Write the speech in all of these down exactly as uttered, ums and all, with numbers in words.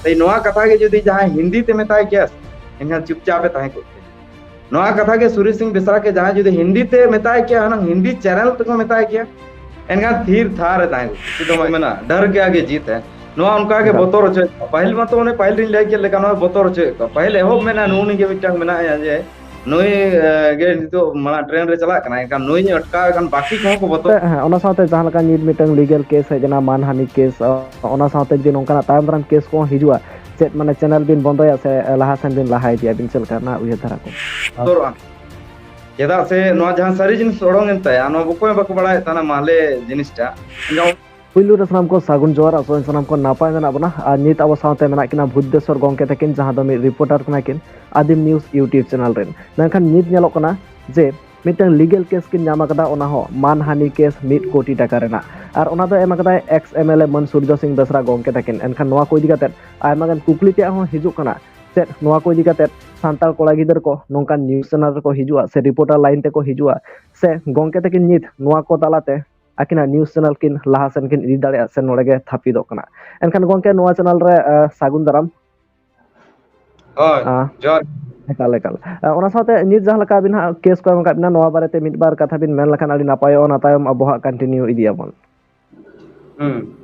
ᱛᱟᱭ ᱱᱚᱣᱟ ᱠᱟᱛᱷᱟ ᱜᱮ ᱡᱩᱫᱤ ᱡᱟᱦᱟᱸᱭ ᱦᱤᱱᱫᱤ ᱛᱮ ᱢᱮᱛᱟᱭ ᱠᱮᱭᱟ, ᱮᱱᱠᱷᱟᱱ ᱪᱩᱯᱪᱟᱯ ᱮ ᱛᱟᱦᱮᱸ ᱠᱚᱜ ᱠᱮᱭᱟ᱾ ᱱᱚᱣᱟ ᱠᱟᱛᱷᱟ ᱜᱮ ᱥᱩᱨᱤ ᱥᱤᱝ ᱵᱮᱥᱨᱟ ᱜᱮ ᱡᱟᱦᱟᱸᱭ ᱡᱩᱫᱤ ᱦᱤᱱᱫᱤ ᱛᱮ ᱢᱮᱛᱟᱭ ᱠᱮᱭᱟ, ᱦᱩᱱᱟᱹᱝ ᱦᱤᱱᱫᱤ ᱪᱮᱱᱮᱞ ᱛᱮᱠᱚ ᱢᱮᱛᱟᱭ ᱠᱮᱭᱟ, ᱮᱱᱠᱷᱟᱱ ᱛᱷᱤᱨ ᱛᱷᱟᱨ ᱮ ᱛᱟᱦᱮᱸ ᱠᱚᱜ ᱠᱮᱭᱟ᱾ ᱪᱮᱫ ᱦᱚᱸ ᱵᱟᱭ ᱢᱮᱱᱟ, ᱰᱟᱨ ᱜᱮᱭᱟ ᱜᱮ ᱡᱤᱛ ᱦᱮ᱾ ᱱᱚᱣᱟ ᱚᱱᱠᱟ ᱜᱮ ᱮᱠᱟᱞ᱾ ᱵᱚᱛᱚᱨ ᱦᱚᱪᱚᱭᱮᱫ ᱠᱚᱣᱟ᱾ ᱯᱟᱹᱦᱤᱞ ᱢᱟᱛᱚ ᱚᱱᱮ ᱯᱟᱹᱦᱤᱞ ᱨᱤᱧ ᱞᱟᱹᱭ ᱠᱮᱫ ᱞᱮᱠᱟ, ᱱᱚᱣᱟ ᱵᱚᱛᱚᱨ ᱦᱚᱪᱚᱭᱮᱫ ᱠᱚᱣᱟ᱾ ᱯᱟᱹᱦᱤᱞ ᱮᱦᱚᱵ ᱢᱮᱱᱟ ᱱᱩᱜᱼᱩ ᱱᱩᱭ ᱜᱮ ᱢᱤᱫᱴᱟᱝ ᱢᱮᱱᱟᱭᱟ ᱡᱮ ᱱᱩᱭ, ᱮ, ᱜᱮ ᱱᱤᱛᱚᱜ ᱢᱟᱲᱟᱝ ᱴᱨᱮᱱᱰ ᱨᱮ ᱪᱟᱞᱟᱜ ᱠᱟᱱᱟ, ᱮᱱᱠᱷᱟᱱ ᱱᱩᱭ ᱧ ᱟᱴᱠᱟᱣ ᱮ ᱠᱷᱟᱱ ᱵᱟᱹᱠᱤ ᱠᱚᱦᱚᱸ ᱠᱚ ᱵᱚᱛᱚᱨ᱾ ᱦᱮᱸ, ᱚᱱᱟ ᱥᱟᱶᱛᱮ ᱡᱟᱦᱟᱸ ᱞᱮᱠᱟ ᱱᱤᱛ ᱢᱤᱫᱴᱟᱝ ᱞᱤᱜᱮᱞ ᱠᱮᱥ ᱦᱮᱡ ᱮᱱᱟ, ᱢᱟᱱᱦᱟᱱᱤ ᱠᱮᱥ, ᱚᱱᱟ ᱥᱟᱶᱛᱮ ᱡᱩᱫᱤ ᱱᱚᱝᱠᱟᱱᱟᱜ ᱛᱟᱭᱚᱢ ᱫᱟᱨᱟᱢ ᱠᱮᱥ ᱠᱚᱦᱚᱸ ᱦᱤᱡᱩᱜᱼᱟ, ᱪᱮᱫ ᱢᱟᱱᱮ ᱪᱮᱱᱮᱞ ᱵᱤᱱ ᱵᱚᱱᱫᱚᱭᱟ ᱥᱮ ᱞᱟᱦᱟ ᱥᱮᱱ ᱵᱤᱱ ᱞᱟᱦᱟ ᱤᱫᱤᱭᱟ, ᱟᱹᱵᱤᱱ ᱪᱮᱫ ᱞᱮᱠᱟ ᱨᱮᱱᱟᱜ ᱩᱭᱦᱟᱹᱨ ᱫᱷᱟᱨᱟ ᱠᱚ? ᱵᱚᱛᱚᱨᱚᱜᱼᱟ᱾ ᱪᱮᱫᱟᱜ ᱥᱮ ᱱᱚᱣᱟ ᱡᱟᱦᱟᱸ ᱥᱟᱹᱨᱤ ᱡᱤᱱᱤᱥ ᱚᱰᱚᱝ ᱮᱱ ᱛᱟᱭᱟ, ᱱᱚᱣᱟ ᱚᱠᱚᱭ ᱦᱚᱸ ᱵᱟᱠᱚ ᱵᱟᱲᱟᱭᱮᱫ ᱛᱟᱦᱮᱱᱟ ᱢᱟᱦᱞᱮ ᱡᱤᱱᱤᱥᱴᱟ᱾ ᱯᱩᱭᱞᱩ ᱨᱮ ᱥᱟᱱᱟᱢ ᱠᱚ ᱥᱟᱹᱜᱩᱱ ᱡᱚᱦᱟᱨ, ᱟᱥᱚᱜ ᱟᱹᱧ ᱥᱟᱱᱟᱢ ᱠᱚ ᱱᱟᱯᱟᱭ ᱢᱮᱱᱟᱜ ᱵᱚᱱᱟ᱾ ᱟᱨ ᱱᱤᱛ ᱟᱵᱚ ᱥᱟᱶᱛᱮ ᱢᱮᱱᱟᱜ ᱠᱤᱱᱟ ᱵᱷᱩᱛᱫᱮᱥᱣᱚᱨ ᱜᱚᱝᱠᱮ ᱛᱟᱹᱠᱤᱱ, ᱡᱟᱦᱟᱸ ᱫᱚ ᱢᱤᱫ ᱨᱤᱯᱳᱨᱴᱟᱨ ᱠᱟᱱᱟ ᱠᱤᱱ ᱟᱹᱫᱤᱢ ᱱᱤᱭᱩᱡᱽ YouTube ᱪᱮᱱᱮᱞ ᱨᱮᱱ᱾ ᱢᱮᱱᱠᱷᱟᱱ ᱱᱤᱛ ᱧᱮᱞᱚᱜ ᱠᱟᱱᱟ ᱡᱮ ᱢᱤᱫᱴᱟᱝ ᱞᱤᱜᱮᱞ ᱠᱮᱥ ᱠᱤᱱ ᱧᱟᱢ ᱟᱠᱟᱫᱟ, ᱚᱱᱟ ᱦᱚᱸ ᱢᱟᱱᱦᱟᱱᱤ ᱠᱮᱥ ᱢᱤᱫ ᱠᱳᱴᱤ ᱴᱟᱠᱟ ᱨᱮᱱᱟᱜ᱾ ᱟᱨ ᱚᱱᱟ ᱫᱚ ᱮᱢ ᱟᱠᱟᱫᱟᱭ ᱮᱠᱥ ᱮᱢ ᱮᱞ ᱮ ᱢᱟᱹᱱ ᱥᱩᱨᱡᱚ ᱥᱤᱝ ᱵᱮᱥᱨᱟ ᱜᱚᱝᱠᱮ ᱛᱟᱹᱠᱤᱱ᱾ ᱮᱱᱠᱷᱟᱱ ᱱᱚᱣᱟ ᱠᱚ ᱤᱫᱤ ᱠᱟᱛᱮᱫ ᱟᱭᱢᱟ ᱜᱟᱱ ᱠᱩᱠᱞᱤ ᱛᱮᱭᱟᱜ ᱦᱚᱸ ᱦᱤᱡᱩᱜ ᱠᱟᱱᱟ᱾ ᱪᱮᱫ ᱱᱚᱣᱟ ᱠᱚ ᱤᱫᱤ ᱠᱟᱛᱮᱫ ᱥᱟᱱᱛᱟᱲ ᱠᱚᱲᱟ ᱜᱤᱫᱟᱹᱨ ᱠᱚ ᱱᱚᱝᱠᱟᱱ ᱱᱤᱭᱩᱡᱽ ᱪᱮᱱᱮᱞ ᱨᱮᱠᱚ ᱦᱤᱡᱩᱜᱼᱟ ᱥᱮ ᱨᱤᱯᱳᱨᱴᱟᱨ ᱞᱟᱭᱤᱱ ᱛᱮᱠᱚ ᱦᱤᱡᱩᱜᱼᱟ, ᱥᱮ ᱜᱚᱝᱠᱮ ᱛᱟᱹᱠᱤᱱ ᱱᱤᱛ ᱱᱚᱣᱟ ᱠᱚ ᱛᱟᱞᱟᱛᱮ ᱟᱹᱠᱤᱱᱟᱜ ᱱᱤᱭᱩᱡᱽ ᱪᱮᱱᱮᱞ ᱠᱤᱱ ᱞᱟᱦᱟ ᱥᱮᱱ ᱠᱤᱱ ᱤᱫᱤ ᱫᱟᱲᱮᱭᱟᱜᱼᱟ ᱥᱮ ᱱᱚᱰᱮ ᱜᱮ ᱛᱷᱟᱯᱤᱫᱚᱜ ᱠᱟᱱᱟ? ᱮᱱᱠᱷᱟᱱ ᱜᱚᱝᱠᱮ, ᱱᱚᱣᱟ ᱪᱮᱱᱮᱞ ᱨᱮ, ᱟ, ᱥᱟᱹᱜᱩᱱ ᱫᱟᱨᱟᱢ᱾ ᱦᱳᱭ, ᱟ, ᱡᱚᱦᱟᱨ᱾ ᱮᱠᱟᱞ, ᱮᱠᱟᱞ᱾ ᱟ, ᱚᱱᱟ ᱥᱟᱶᱛᱮ ᱱᱤᱛ ᱡᱟᱦᱟᱸ ᱞᱮᱠᱟ ᱟᱹᱵᱤᱱ ᱦᱟᱸᱜ ᱠᱮᱥ ᱠᱚ ᱮᱢ ᱟᱠᱟᱫ ᱵᱤᱱᱟ, ᱱᱚᱣᱟ ᱵᱟᱨᱮᱛᱮ ᱢᱤᱫ ᱵᱟᱨ ᱠᱟᱛᱷᱟ ᱵᱤᱱ ᱢᱮᱱ ᱞᱮᱠᱷᱟᱱ ᱟᱹᱰᱤ ᱱᱟᱯᱟᱭᱚᱜᱼᱟ, ᱚᱱᱟ ᱛᱟᱭᱚᱢ ᱟᱵᱚ ᱦᱟᱸᱜ ᱠᱚᱱᱴᱤᱱᱤᱭᱩ ᱤᱫᱤᱭᱟᱵᱚᱱ᱾ ᱦᱩᱸ᱾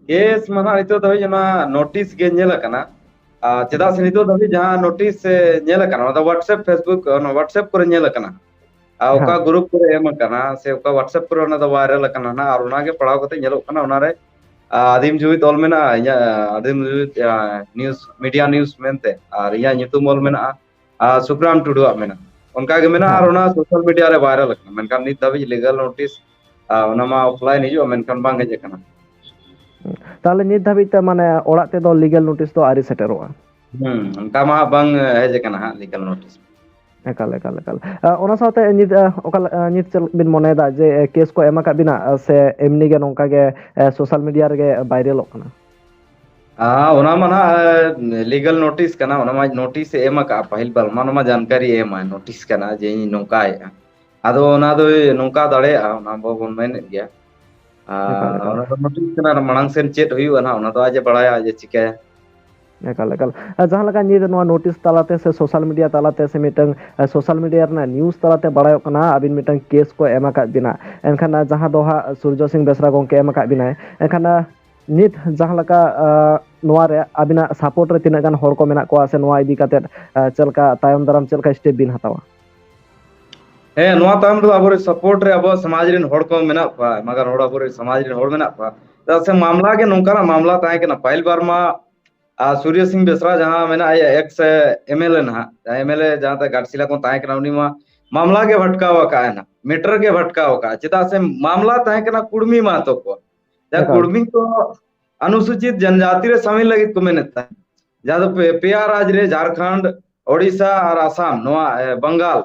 ᱠᱮᱥ ᱢᱟ ᱱᱟᱦᱟᱜ ᱱᱤᱛᱚᱜ ᱫᱷᱟᱹᱵᱤᱡ ᱚᱱᱟ ᱱᱳᱴᱤᱥ ᱜᱮ ᱧᱮᱞ ᱟᱠᱟᱱᱟ᱾ ᱟᱨ ᱪᱮᱫᱟᱜ ᱥᱮ ᱱᱤᱛᱚᱜ ᱫᱷᱟᱹᱵᱤᱡ ᱡᱟᱦᱟᱸ ᱱᱳᱴᱤᱥ, ᱮ, ᱧᱮᱞ ᱟᱠᱟᱱᱟ, ᱚᱱᱟ ᱫᱚ WhatsApp, Facebook, ᱚᱱᱟ WhatsApp ᱠᱚᱨᱮ ᱧᱮᱞ ᱟᱠᱟᱱᱟ᱾ ᱟᱨ ᱚᱠᱟ ᱦᱮᱸ᱾ ᱜᱨᱩᱯ ᱠᱚᱨᱮ ᱮᱢ ᱟᱠᱟᱱᱟ ᱥᱮ ᱚᱠᱟ WhatsApp ᱠᱚᱨᱮ ᱚᱱᱟ ᱫᱚ ᱵᱷᱟᱭᱨᱟᱞ ᱟᱠᱟᱱᱟ ᱱᱟᱦᱟᱜ, ᱟᱨ ᱚᱱᱟ ᱜᱮ ᱯᱟᱲᱦᱟᱣ ᱠᱟᱛᱮ ᱧᱮᱞᱚᱜ ᱠᱟᱱᱟ, ᱚᱱᱟ ᱨᱮ, ᱟ, ᱟᱹᱫᱤᱢ ᱡᱩᱢᱤᱫ ᱚᱞ ᱢᱮᱱᱟᱜᱼᱟ, ᱤᱧᱟᱹᱜ, ᱟ, ᱟᱹᱫᱤᱢ ᱡᱩᱢᱤᱫ, ᱟ, ᱱᱤᱭᱩᱡᱽ, ᱢᱤᱰᱤᱭᱟ ᱱᱤᱭᱩᱡᱽ ᱢᱮᱱᱛᱮ, ᱟᱨ ᱤᱧᱟᱹᱜ ᱧᱩᱛᱩᱢ ᱚᱞ ᱢᱮᱱᱟᱜᱼᱟ, ᱟᱨ ᱥᱩᱠᱨᱟᱢ ᱴᱩᱰᱩᱣᱟᱜ ᱢᱮᱱᱟᱜᱼᱟ, ᱚᱱᱠᱟ ᱜᱮ ᱢᱮᱱᱟᱜᱼᱟ, ᱟᱨ ᱦᱮᱸ᱾ ᱚᱱᱟ ᱥᱳᱥᱟᱞ ᱢᱤᱰᱤᱭᱟ ᱨᱮ ᱵᱷᱟᱭᱨᱟᱞ ᱟᱠᱟᱱᱟ, ᱢᱮᱱᱠᱷᱟᱱ ᱱᱤᱛ ᱫᱷᱟᱹᱵᱤᱡ ᱞᱤᱜᱟᱞ ᱱᱳᱴᱤᱥ, ᱟ, ᱚᱱᱟ ᱢᱟ ᱚᱯᱷᱞᱟᱭᱤᱱ ᱦᱤᱡᱩᱜᱼᱟ, ᱢᱮᱱᱠᱷᱟᱱ ᱵᱟᱝ ᱦᱮᱡ ᱟᱠᱟᱱᱟ᱾ ᱦᱩᱸ᱾ ᱛᱟᱦᱚᱞᱮ ᱱᱤᱛ ᱫᱷᱟᱹᱵᱤᱡ ᱛᱮ ᱢᱟᱱᱮ ᱚᱲᱟᱜ ᱛᱮᱫᱚ ᱞᱤᱜᱟᱞ ᱱᱳᱴᱤᱥ ᱫᱚ ᱟᱹᱣᱨᱤ ᱥᱮᱴᱮᱨᱚᱜᱼᱟ? ᱦᱩᱸ, ᱚᱱᱠᱟ ᱢᱟ ᱵᱟᱝ ᱦᱮᱡ ᱟᱠᱟᱱᱟ ᱦᱟᱸᱜ ᱞᱤᱜᱟᱞ ᱱᱳᱴᱤᱥ᱾ ᱮᱠᱟᱞ, ᱮᱠᱟᱞ, ᱮᱠᱟᱞ᱾ ᱟ, ᱚᱱᱟ ᱥᱟᱶᱛᱮ ᱱᱤᱛ, ᱟ, ᱚᱠᱟ ᱞᱮ-, ᱟ, ᱱᱤᱛ ᱪᱮᱫ ᱵᱤᱱ ᱢᱚᱱᱮᱭᱮᱫᱟ ᱡᱮ, ᱮ, ᱠᱮᱥ ᱠᱚ ᱮᱢ ᱟᱠᱟᱫ ᱵᱤᱱᱟ, ᱟ, ᱥᱮ ᱮᱢᱱᱤ ᱜᱮ ᱱᱚᱝᱠᱟ ᱜᱮ, ᱮ, ᱥᱳᱥᱟᱞ ᱢᱤᱰᱤᱭᱟ ᱨᱮᱜᱮ ᱵᱷᱟᱭᱨᱟᱞᱚᱜ ᱠᱟᱱᱟ? ᱟ, ᱚᱱᱟ ᱢᱟ ᱱᱟᱦᱟᱜ, ᱮ, ᱞᱤᱜᱟᱞ ᱱᱳᱴᱤᱥ ᱠᱟᱱᱟ, ᱚᱱᱟ ᱢᱟ ᱱᱳᱴᱤᱥ ᱮ ᱮᱢ ᱟᱠᱟᱫᱼᱟ ᱯᱟᱹᱦᱤᱞ ᱵᱟᱨ ᱢᱟ, ᱚᱱᱟ ᱢᱟ ᱡᱟᱱᱠᱟᱨᱤ ᱮ ᱮᱢᱟ, ᱱᱳᱴᱤᱥ ᱠᱟᱱᱟ ᱡᱮ ᱤᱧ ᱱᱚᱝᱠᱟᱭᱮᱫᱼᱟ᱾ ᱟᱫᱚ ᱚᱱᱟ ᱫᱚᱭ ᱱᱚᱝᱠᱟ ᱫᱟᱲᱮᱭᱟᱜᱼᱟ, ᱚᱱᱟ ᱵᱟᱵᱚᱱ ᱢᱮᱱᱮᱫ ᱜᱮᱭᱟ᱾ ᱮᱠᱟᱞ, ᱮᱠᱟᱞ᱾ ᱚᱱᱟ ᱫᱚ ᱱᱳᱴᱤᱥ ᱠᱟᱱᱟ, ᱟᱨ ᱢᱟᱲᱟᱝ ᱥᱮᱱ ᱪᱮᱫ ᱦᱩᱭᱩᱜᱼᱟ ᱱᱟᱦᱟᱜ, ᱚᱱᱟ ᱫᱚ ᱟᱡ ᱮ ᱵᱟᱲᱟᱭᱟ, ᱟᱡ ᱮ ᱪᱤᱠᱟᱹᱭᱟ᱾ ᱮᱠᱟᱞ, ᱮᱠᱟᱞ᱾ ᱟᱨ ᱡᱟᱦᱟᱸ ᱞᱮᱠᱟ ᱱᱤᱛ ᱱᱚᱣᱟ ᱱᱳᱴᱤᱥ ᱛᱟᱞᱟᱛᱮ ᱥᱮ ᱥᱳᱥᱟᱞ ᱢᱤᱰᱤᱭᱟ ᱛᱟᱞᱟᱛᱮ ᱥᱮ ᱢᱤᱫᱴᱟᱝ, ᱮ, ᱥᱳᱥᱟᱞ ᱢᱤᱰᱤᱭᱟ ᱨᱮᱱᱟᱜ ᱱᱤᱭᱩᱡᱽ ᱛᱟᱞᱟᱛᱮ ᱵᱟᱲᱟᱭᱚᱜ ᱠᱟᱱᱟ, ᱟᱹᱵᱤᱱ ᱢᱤᱫᱴᱟᱝ ᱠᱮᱥ ᱠᱚ ᱮᱢ ᱟᱠᱟᱫ ᱵᱤᱱᱟ᱾ ᱮᱱᱠᱷᱟᱱ, ᱟ, ᱡᱟᱦᱟᱸ ᱫᱚ ᱦᱟᱸᱜ ᱥᱩᱨᱡᱚ ᱥᱤᱝ ᱵᱮᱥᱨᱟ ᱜᱚᱢᱠᱮ ᱮᱢ ᱟᱠᱟᱫ ᱵᱤᱱᱟᱭ, ᱮᱱᱠᱷᱟᱱ, ᱟ, ᱱᱤᱛ ᱡᱟᱦᱟᱸ ᱞᱮᱠᱟ, ᱟ, ᱱᱚᱣᱟ ᱨᱮ ᱟᱹᱵᱤᱱᱟᱜ ᱥᱟᱯᱳᱨᱴ ᱨᱮ ᱛᱤᱱᱟᱹᱜ ᱜᱟᱱ ᱦᱚᱲ ᱠᱚ ᱢᱮᱱᱟᱜ ᱠᱚᱣᱟ ᱥᱮ ᱱᱚᱣᱟ ᱤᱫᱤ ᱠᱟᱛᱮᱫ, ᱟ, ᱪᱮᱫ ᱞᱮᱠᱟ ᱛᱟᱭᱚᱢ ᱫᱟᱨᱟᱢ ᱪᱮᱫ ᱞᱮᱠᱟ ᱥᱴᱮᱯ ᱵᱤᱱ ᱦᱟᱛᱟᱣᱟ? ᱦᱮᱸ, ᱱᱚᱣᱟ ᱛᱟᱭᱚᱢ ᱨᱮᱫᱚ ᱟᱵᱚᱨᱮᱱ ᱥᱟᱯᱳᱨᱴ ᱨᱮ ᱟᱵᱚᱣᱟᱜ ᱥᱚᱢᱟᱡᱽ ᱨᱮᱱ ᱦᱚᱲ ᱠᱚ ᱢᱮᱱᱟᱜ ᱠᱚᱣᱟ, ᱟᱭᱢᱟ ᱜᱟᱱ ᱦᱚᱲ ᱟᱵᱚᱨᱮᱱ ᱥᱚᱢᱟᱡᱽ ᱨᱮᱱ ᱦᱚᱲ ᱢᱮᱱᱟᱜ ᱠᱚᱣᱟ᱾ ᱪᱮᱫᱟᱜ ᱥᱮ ᱢᱟᱢᱞᱟ ᱜᱮ ᱱᱚᱝᱠᱟᱱᱟᱜ ᱢᱟᱢᱞᱟ ᱛᱟᱦᱮᱸ ᱠᱟᱱᱟ, ᱯᱟᱭᱤᱞ ᱵᱟᱨ ᱢᱟ, ᱟᱨ ᱥᱩᱨᱭᱚ ᱥᱤᱝ ᱵᱮᱥᱨᱟ ᱡᱟᱦᱟᱸ ᱢᱮᱱᱟᱭᱟ, ᱮᱠᱥ ᱮᱢ ᱮᱞ ᱮ ᱱᱟᱦᱟᱜ, ᱡᱟᱦᱟᱸ ᱮᱢ ᱮᱞ ᱮ ᱡᱟᱦᱟᱸ ᱛᱮ ᱜᱷᱟᱴᱥᱤᱞᱟ ᱠᱷᱚᱱ ᱛᱟᱦᱮᱸ ᱠᱟᱱᱟ, ᱩᱱᱤ ᱢᱟ ᱢᱟᱢᱞᱟ ᱜᱮ ᱵᱷᱟᱴᱠᱟᱣ ᱟᱠᱟᱫᱼᱟᱭ ᱱᱟᱦᱟᱜ, ᱢᱮᱴᱟᱨ ᱜᱮ ᱵᱷᱟᱴᱠᱟᱣ ᱟᱠᱟᱫᱼᱟᱭ᱾ ᱪᱮᱫᱟᱜ ᱥᱮ ᱢᱟᱢᱞᱟ ᱛᱟᱦᱮᱸ ᱠᱟᱱᱟ ᱠᱩᱲᱢᱤ ᱢᱟᱦᱟᱛᱚ ᱠᱚ, ᱡᱟᱦᱟᱸ ᱮᱠᱟᱞ᱾ ᱠᱩᱲᱢᱤ ᱠᱚ ᱚᱱᱩᱥᱩᱪᱤᱛ ᱡᱚᱱᱡᱟᱛᱤ ᱨᱮ ᱥᱟᱢᱤᱞ ᱞᱟᱹᱜᱤᱫ ᱠᱚ ᱢᱮᱱᱮᱫ ᱛᱟᱦᱮᱸᱫ, ᱡᱟᱦᱟᱸ ᱫᱚ ᱯᱮ-, ᱯᱮᱭᱟ ᱨᱟᱡᱽ ᱨᱮ, ᱡᱷᱟᱲᱠᱷᱚᱸᱰ, ᱳᱰᱤᱥᱟ ᱟᱨ ᱟᱥᱟᱢ, ᱱᱚᱣᱟ, ᱮ, ᱵᱟᱝᱜᱟᱞ,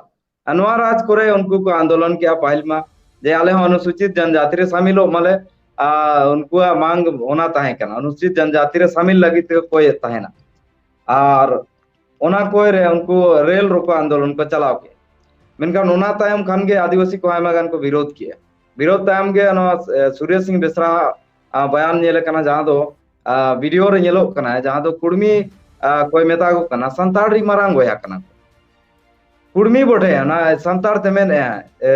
ᱟᱨ ᱱᱚᱣᱟ ᱨᱟᱡᱽ ᱠᱚᱨᱮ ᱩᱱᱠᱩ ᱠᱚ ᱟᱱᱫᱳᱞᱚᱱ ᱠᱮᱜᱼᱟ ᱯᱟᱹᱦᱤᱞ ᱢᱟ, ᱡᱮ ᱟᱞᱮ ᱦᱚᱸ ᱚᱱᱩᱥᱩᱪᱤᱛ ᱡᱚᱱᱡᱟᱛᱤ ᱨᱮ ᱥᱟᱢᱤᱞᱚᱜ ᱢᱟᱞᱮ, ᱟᱨ ᱩᱱᱠᱩᱣᱟᱜ ᱢᱟᱝ ᱚᱱᱟ ᱛᱟᱦᱮᱸ ᱠᱟᱱᱟ, ᱚᱱᱩᱥᱩᱪᱤᱛ ᱡᱚᱱᱡᱟᱛᱤ ᱨᱮ ᱥᱟᱢᱤᱞ ᱞᱟᱹᱜᱤᱫ ᱛᱮᱠᱚ ᱠᱚᱭᱮᱫ ᱛᱟᱦᱮᱱᱟ᱾ ᱟᱨ ᱚᱱᱟ ᱠᱚᱭ ᱨᱮ ᱩᱱᱠᱩ ᱨᱮᱞ ᱨᱳᱠᱳ ᱟᱱᱫᱳᱞᱚᱱ ᱠᱚ ᱪᱟᱞᱟᱣ ᱠᱮᱜᱼᱟ᱾ ᱢᱮᱱᱠᱷᱟᱱ ᱚᱱᱟ ᱛᱟᱭᱚᱢ ᱠᱷᱟᱱ ᱜᱮ ᱟᱹᱫᱤᱵᱟᱹᱥᱤ ᱠᱚ ᱟᱭᱢᱟ ᱜᱟᱱ ᱠᱚ ᱵᱤᱨᱳᱫ ᱠᱮᱜᱼᱟ᱾ ᱵᱤᱨᱳᱫ ᱛᱟᱭᱚᱢ ᱜᱮ ᱱᱚᱣᱟ, ᱮ, ᱥᱩᱨᱭᱚ ᱥᱤᱝ ᱵᱮᱥᱨᱟ, ᱟ, ᱵᱟᱭᱟᱱ ᱧᱮᱞ ᱟᱠᱟᱱᱟ, ᱡᱟᱦᱟᱸ ᱫᱚ, ᱟ, ᱵᱷᱤᱰᱤᱭᱳ ᱨᱮ ᱧᱮᱞᱚᱜ ᱠᱟᱱᱟ, ᱡᱟᱦᱟᱸ ᱫᱚ ᱠᱩᱲᱢᱤ, ᱟ, ᱠᱚᱭ ᱢᱮᱛᱟ ᱠᱚ ᱠᱟᱱᱟ, ᱥᱟᱱᱛᱟᱲ ᱨᱤᱡ ᱢᱟᱨᱟᱝ ᱵᱚᱭᱦᱟ ᱠᱟᱱᱟ ᱠᱚ᱾ ᱠᱩᱲᱢᱤ ᱵᱚᱴᱷᱮ, ᱚᱱᱟ ᱥᱟᱱᱛᱟᱲ ᱛᱮ ᱢᱮᱱᱮᱜᱼᱟ, ᱮ,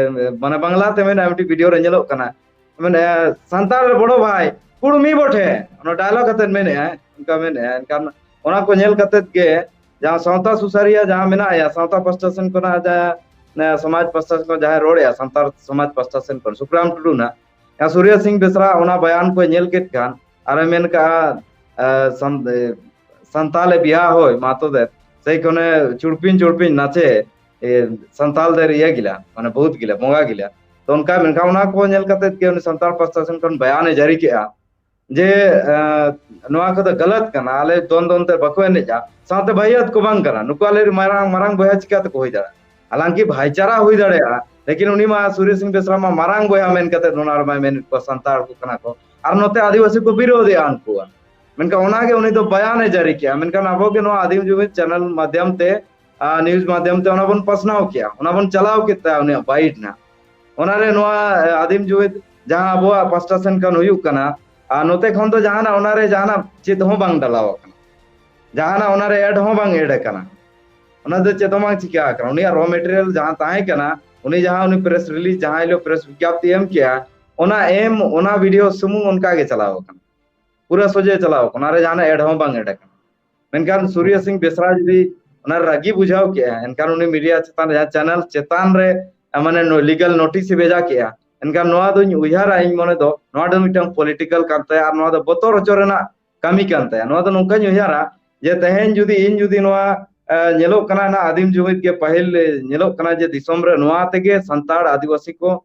ᱢᱟᱱᱮ ᱵᱟᱝᱞᱟ ᱛᱮ ᱢᱮᱱᱮᱜᱼᱟ, ᱢᱤᱫᱴᱤᱡ ᱵᱷᱤᱰᱤᱭᱳ ᱨᱮ ᱧᱮᱞᱚᱜ ᱠᱟᱱᱟ, ᱢᱟᱱᱮ, "ᱥᱟᱱᱛᱟᱲ ᱨᱮ ᱵᱚᱲᱚ ᱵᱷᱟᱭ, ᱠᱩᱲᱢᱤ ᱵᱚᱴᱷᱮ", ᱚᱱᱟ ᱰᱟᱭᱞᱚᱜ ᱠᱟᱛᱮ ᱢᱮᱱᱮᱜᱼᱟ, ᱚᱱᱠᱟ ᱢᱮᱱᱮᱜᱼᱟ᱾ ᱮᱱᱠᱷᱟᱱ ᱚᱱᱟ ᱠᱚ ᱧᱮᱞ ᱠᱟᱛᱮ ᱜᱮ ᱡᱟᱦᱟᱸ ᱥᱟᱶᱛᱟ ᱥᱩᱥᱟᱹᱨᱤᱭᱟᱹ ᱡᱟᱦᱟᱸ ᱢᱮᱱᱟᱜᱼᱟ, ᱥᱟᱶᱛᱟ ᱯᱟᱥᱴᱟ ᱥᱮᱱ ᱠᱷᱚᱱᱟᱜ ᱡᱟᱦᱟᱸ, ᱮ, ᱥᱚᱢᱟᱡᱽ ᱯᱟᱥᱴᱟ ᱥᱮᱱ ᱠᱷᱚᱱ ᱡᱟᱦᱟᱸᱭ ᱨᱚᱲᱮᱜᱼᱟ, ᱥᱟᱱᱛᱟᱲ ᱥᱚᱢᱟᱡᱽ ᱯᱟᱥᱴᱟ ᱥᱮᱱ ᱠᱷᱚᱱ ᱥᱩᱠᱨᱟᱢ ᱴᱩᱰᱩ ᱱᱟᱜ, ᱡᱟᱦᱟᱸ ᱥᱩᱨᱭᱚ ᱥᱤᱝ ᱵᱮᱥᱨᱟ ᱚᱱᱟ ᱵᱟᱭᱟᱱ ᱠᱚᱭ ᱧᱮᱞ ᱠᱮᱫ ᱠᱷᱟᱱ ᱟᱨᱮ ᱢᱮᱱ ᱠᱟᱜᱼᱟ, ᱮ, ᱥᱟᱱ-, ᱮ, ᱥᱟᱱᱛᱟᱞᱮ ᱵᱤᱦᱟ ᱦᱳᱭ ᱢᱟᱛᱚ ᱫᱮ, ᱥᱮᱭ ᱠᱷᱚᱱᱮ ᱪᱩᱲᱯᱤᱧ ᱪᱩᱲᱯᱤᱧ ᱱᱟᱪᱮ, ᱮ, ᱥᱟᱱᱛᱟᱞ ᱫᱮᱨ ᱤᱭᱟᱹ ᱜᱤᱞᱟ, ᱢᱟᱱᱮ ᱵᱚᱦᱩᱛ ᱜᱤᱞᱟ, ᱵᱚᱸᱜᱟ ᱜᱤᱞᱟ᱾ ᱛᱚ ᱚᱱᱠᱟ ᱢᱮᱱᱠᱷᱟᱱ ᱚᱱᱟ ᱠᱚ ᱧᱮᱞ ᱠᱟᱛᱮ ᱜᱮ ᱩᱱᱤ ᱥᱟᱱᱛᱟᱲ ᱯᱟᱥᱴᱟ ᱥᱮᱱ ᱠᱷᱚᱱ ᱵᱟᱭᱟᱱᱮ ᱡᱟᱹᱨᱤ ᱠᱮᱜᱼᱟ ᱡᱮ, ᱮ, ᱱᱚᱣᱟ ᱠᱚᱫᱚ ᱜᱟᱞᱟᱛ ᱠᱟᱱᱟ, ᱟᱞᱮ ᱫᱚᱱ ᱫᱚᱱ ᱛᱮ ᱵᱟᱠᱚ ᱮᱱᱮᱡᱼᱟ, ᱥᱟᱶᱛᱮ ᱵᱷᱟᱹᱭᱟᱹᱛ ᱠᱚ ᱵᱟᱝ ᱠᱟᱱᱟ, ᱱᱩᱠᱩ ᱟᱞᱮ ᱢᱟᱨᱟᱝ, ᱢᱟᱨᱟᱝ ᱵᱚᱭᱦᱟ ᱪᱤᱠᱟ ᱛᱮᱠᱚ ᱦᱩᱭ ᱫᱟᱲᱮᱭᱟᱜᱼᱟ? ᱦᱟᱞᱟᱝᱠᱤ ᱵᱷᱟᱭᱪᱟᱨᱟ ᱦᱩᱭ ᱫᱟᱲᱮᱭᱟᱜᱼᱟ, ᱞᱮᱠᱤᱱ ᱩᱱᱤ ᱢᱟ ᱥᱩᱨᱮᱥ ᱥᱤᱝ ᱵᱮᱥᱨᱟ ᱢᱟ ᱢᱟᱨᱟᱝ ᱵᱚᱭᱦᱟ ᱢᱮᱱ ᱠᱟᱛᱮ ᱚᱱᱟ ᱨᱮᱢᱟᱭ ᱢᱮᱱᱮᱫ ᱠᱚᱣᱟ ᱥᱟᱱᱛᱟᱲ ᱠᱚ ᱠᱟᱱᱟ ᱠᱚ, ᱟᱨ ᱱᱚᱛᱮ ᱟᱹᱫᱤᱵᱟᱹᱥᱤ ᱠᱚ ᱵᱤᱨᱳᱫᱷᱮᱜᱼᱟ ᱩᱱᱠᱩᱣᱟᱜ᱾ ᱢᱮᱱᱠᱷᱟᱱ ᱚᱱᱟᱜᱮ ᱩᱱᱤ ᱫᱚ ᱵᱟᱭᱟᱱᱮ ᱡᱟᱹᱨᱤ ᱠᱮᱜᱼᱟ᱾ ᱢᱮᱱᱠᱷᱟᱱ ᱟᱵᱚ ᱜᱮ ᱱᱚᱣᱟ ᱟᱹᱫᱤᱢ ᱡᱩᱢᱤᱫ ᱪᱮᱱᱮᱞ ᱢᱟᱫᱽᱫᱷᱚᱢ ᱛᱮ, ᱟᱨ ᱱᱤᱭᱩᱡᱽ ᱢᱟᱫᱽᱫᱷᱚᱢ ᱛᱮ ᱚᱱᱟ ᱵᱚᱱ ᱯᱟᱥᱱᱟᱣ ᱠᱮᱜᱼᱟ, ᱚᱱᱟ ᱵᱚᱱ ᱪᱟᱞᱟᱣ ᱠᱮᱫ ᱛᱟᱭᱟ ᱩᱱᱤᱭᱟᱜ ᱵᱟᱭᱤᱴ ᱱᱟ᱾ ᱚᱱᱟᱨᱮ ᱱᱚᱣᱟ, ᱮ, ᱟᱹᱫᱤᱢ ᱡᱩᱢᱤᱫ ᱡᱟᱦᱟᱸ ᱟᱵᱚᱣᱟᱜ ᱯᱟᱥᱴᱟ ᱥᱮᱱ ᱠᱷᱚᱱ ᱦᱩᱭᱩᱜ ᱠᱟᱱᱟ, ᱟᱨ ᱱᱚᱛᱮ ᱠᱷᱚᱱ ᱫᱚ ᱡᱟᱦᱟᱱᱟᱜ ᱚᱱᱟᱨᱮ ᱡᱟᱦᱟᱱᱟᱜ ᱪᱮᱫ ᱦᱚᱸ ᱵᱟᱝ ᱰᱟᱞᱟᱣ ᱟᱠᱟᱱᱟ, ᱡᱟᱦᱟᱱᱟᱜ ᱚᱱᱟᱨᱮ ᱮᱰ ᱦᱚᱸ ᱵᱟᱝ ᱮᱰ ᱟᱠᱟᱱᱟ, ᱚᱱᱟ ᱫᱚ ᱪᱮᱫ ᱦᱚᱸ ᱵᱟᱝ ᱪᱤᱠᱟ ᱟᱠᱟᱱᱟ᱾ ᱩᱱᱤᱭᱟᱜ ᱨᱚ ᱢᱮᱴᱮᱨᱤᱭᱟᱞ ᱡᱟᱦᱟᱸ ᱛᱟᱦᱮᱸ ᱠᱟᱱᱟ, ᱩᱱᱤ ᱡᱟᱦᱟᱸ ᱩᱱᱤ ᱯᱨᱮᱥ ᱨᱤᱞᱤᱡᱽ ᱡᱟᱦᱟᱸ ᱦᱤᱞᱳᱜ ᱯᱨᱮᱥ ᱵᱤᱡᱽᱧᱟᱯᱛᱤ ᱮᱢ ᱠᱮᱜᱼᱟ, ᱚᱱᱟ ᱮᱢ, ᱚᱱᱟ ᱵᱷᱤᱰᱤᱭᱳ ᱥᱩᱢᱩᱝ ᱚᱱᱠᱟ ᱜᱮ ᱪᱟᱞᱟᱣ ᱟᱠᱟᱱᱟ, ᱯᱩᱨᱟᱹ ᱥᱚᱡᱷᱮ ᱪᱟᱞᱟᱣ ᱟᱠᱟᱱᱟ, ᱚᱱᱟᱨᱮ ᱡᱟᱦᱟᱱᱟᱜ ᱮᱰ ᱦᱚᱸ ᱵᱟᱝ ᱮᱰ ᱟᱠᱟᱱᱟ᱾ ᱢᱮᱱᱠᱷᱟᱱ ᱥᱩᱨᱭᱚ ᱥᱤᱝ ᱵᱮᱥᱨᱟ ᱡᱩᱫᱤ ᱚᱱᱟ ᱨᱟᱹᱜᱤ ᱵᱩᱡᱷᱟᱹᱣ ᱠᱮᱜᱼᱟ, ᱮᱱᱠᱷᱟᱱ ᱩᱱᱤ ᱢᱤᱰᱤᱭᱟ ᱪᱮᱛᱟᱱ ᱨᱮ, ᱡᱟᱦᱟᱸ ᱪᱮᱱᱮᱞ ᱪᱮᱛᱟᱱ ᱨᱮ, ᱢᱟᱱᱮ ᱞᱤᱜᱟᱞ ᱱᱳᱴᱤᱥ ᱮ ᱵᱷᱮᱡᱟ ᱠᱮᱜᱼᱟ, ᱮᱱᱠᱷᱟᱱ ᱱᱚᱣᱟ ᱫᱚᱧ ᱩᱭᱦᱟᱹᱨᱟ, ᱤᱧ ᱢᱚᱱᱮ ᱫᱚ ᱱᱚᱣᱟ ᱫᱚ ᱢᱤᱫᱴᱟᱝ ᱯᱚᱞᱤᱴᱤᱠᱟᱞ ᱠᱟᱱ ᱛᱟᱭᱟ, ᱟᱨ ᱱᱚᱣᱟ ᱫᱚ ᱵᱚᱛᱚᱨ ᱦᱚᱪᱚ ᱨᱮᱱᱟᱜ ᱠᱟᱹᱢᱤ ᱠᱟᱱ ᱛᱟᱭᱟ᱾ ᱱᱚᱣᱟ ᱫᱚ ᱱᱚᱝᱠᱟᱧ ᱩᱭᱦᱟᱹᱨᱟ ᱡᱮ ᱛᱮᱦᱮᱧ ᱡᱩᱫᱤ ᱤᱧ ᱡᱩᱫᱤ ᱱᱚᱣᱟ, ᱮ, ᱧᱮᱞᱚᱜ ᱠᱟᱱᱟ ᱱᱟᱜ ᱟᱹᱫᱤᱢ ᱡᱩᱢᱤᱫ ᱜᱮ ᱯᱟᱹᱦᱤᱞ, ᱮ, ᱧᱮᱞᱚᱜ ᱠᱟᱱᱟ ᱡᱮ ᱫᱤᱥᱚᱢ ᱨᱮ ᱱᱚᱣᱟ ᱛᱮᱜᱮ ᱥᱟᱱᱛᱟᱲ ᱟᱹᱫᱤᱵᱟᱹᱥᱤ ᱠᱚ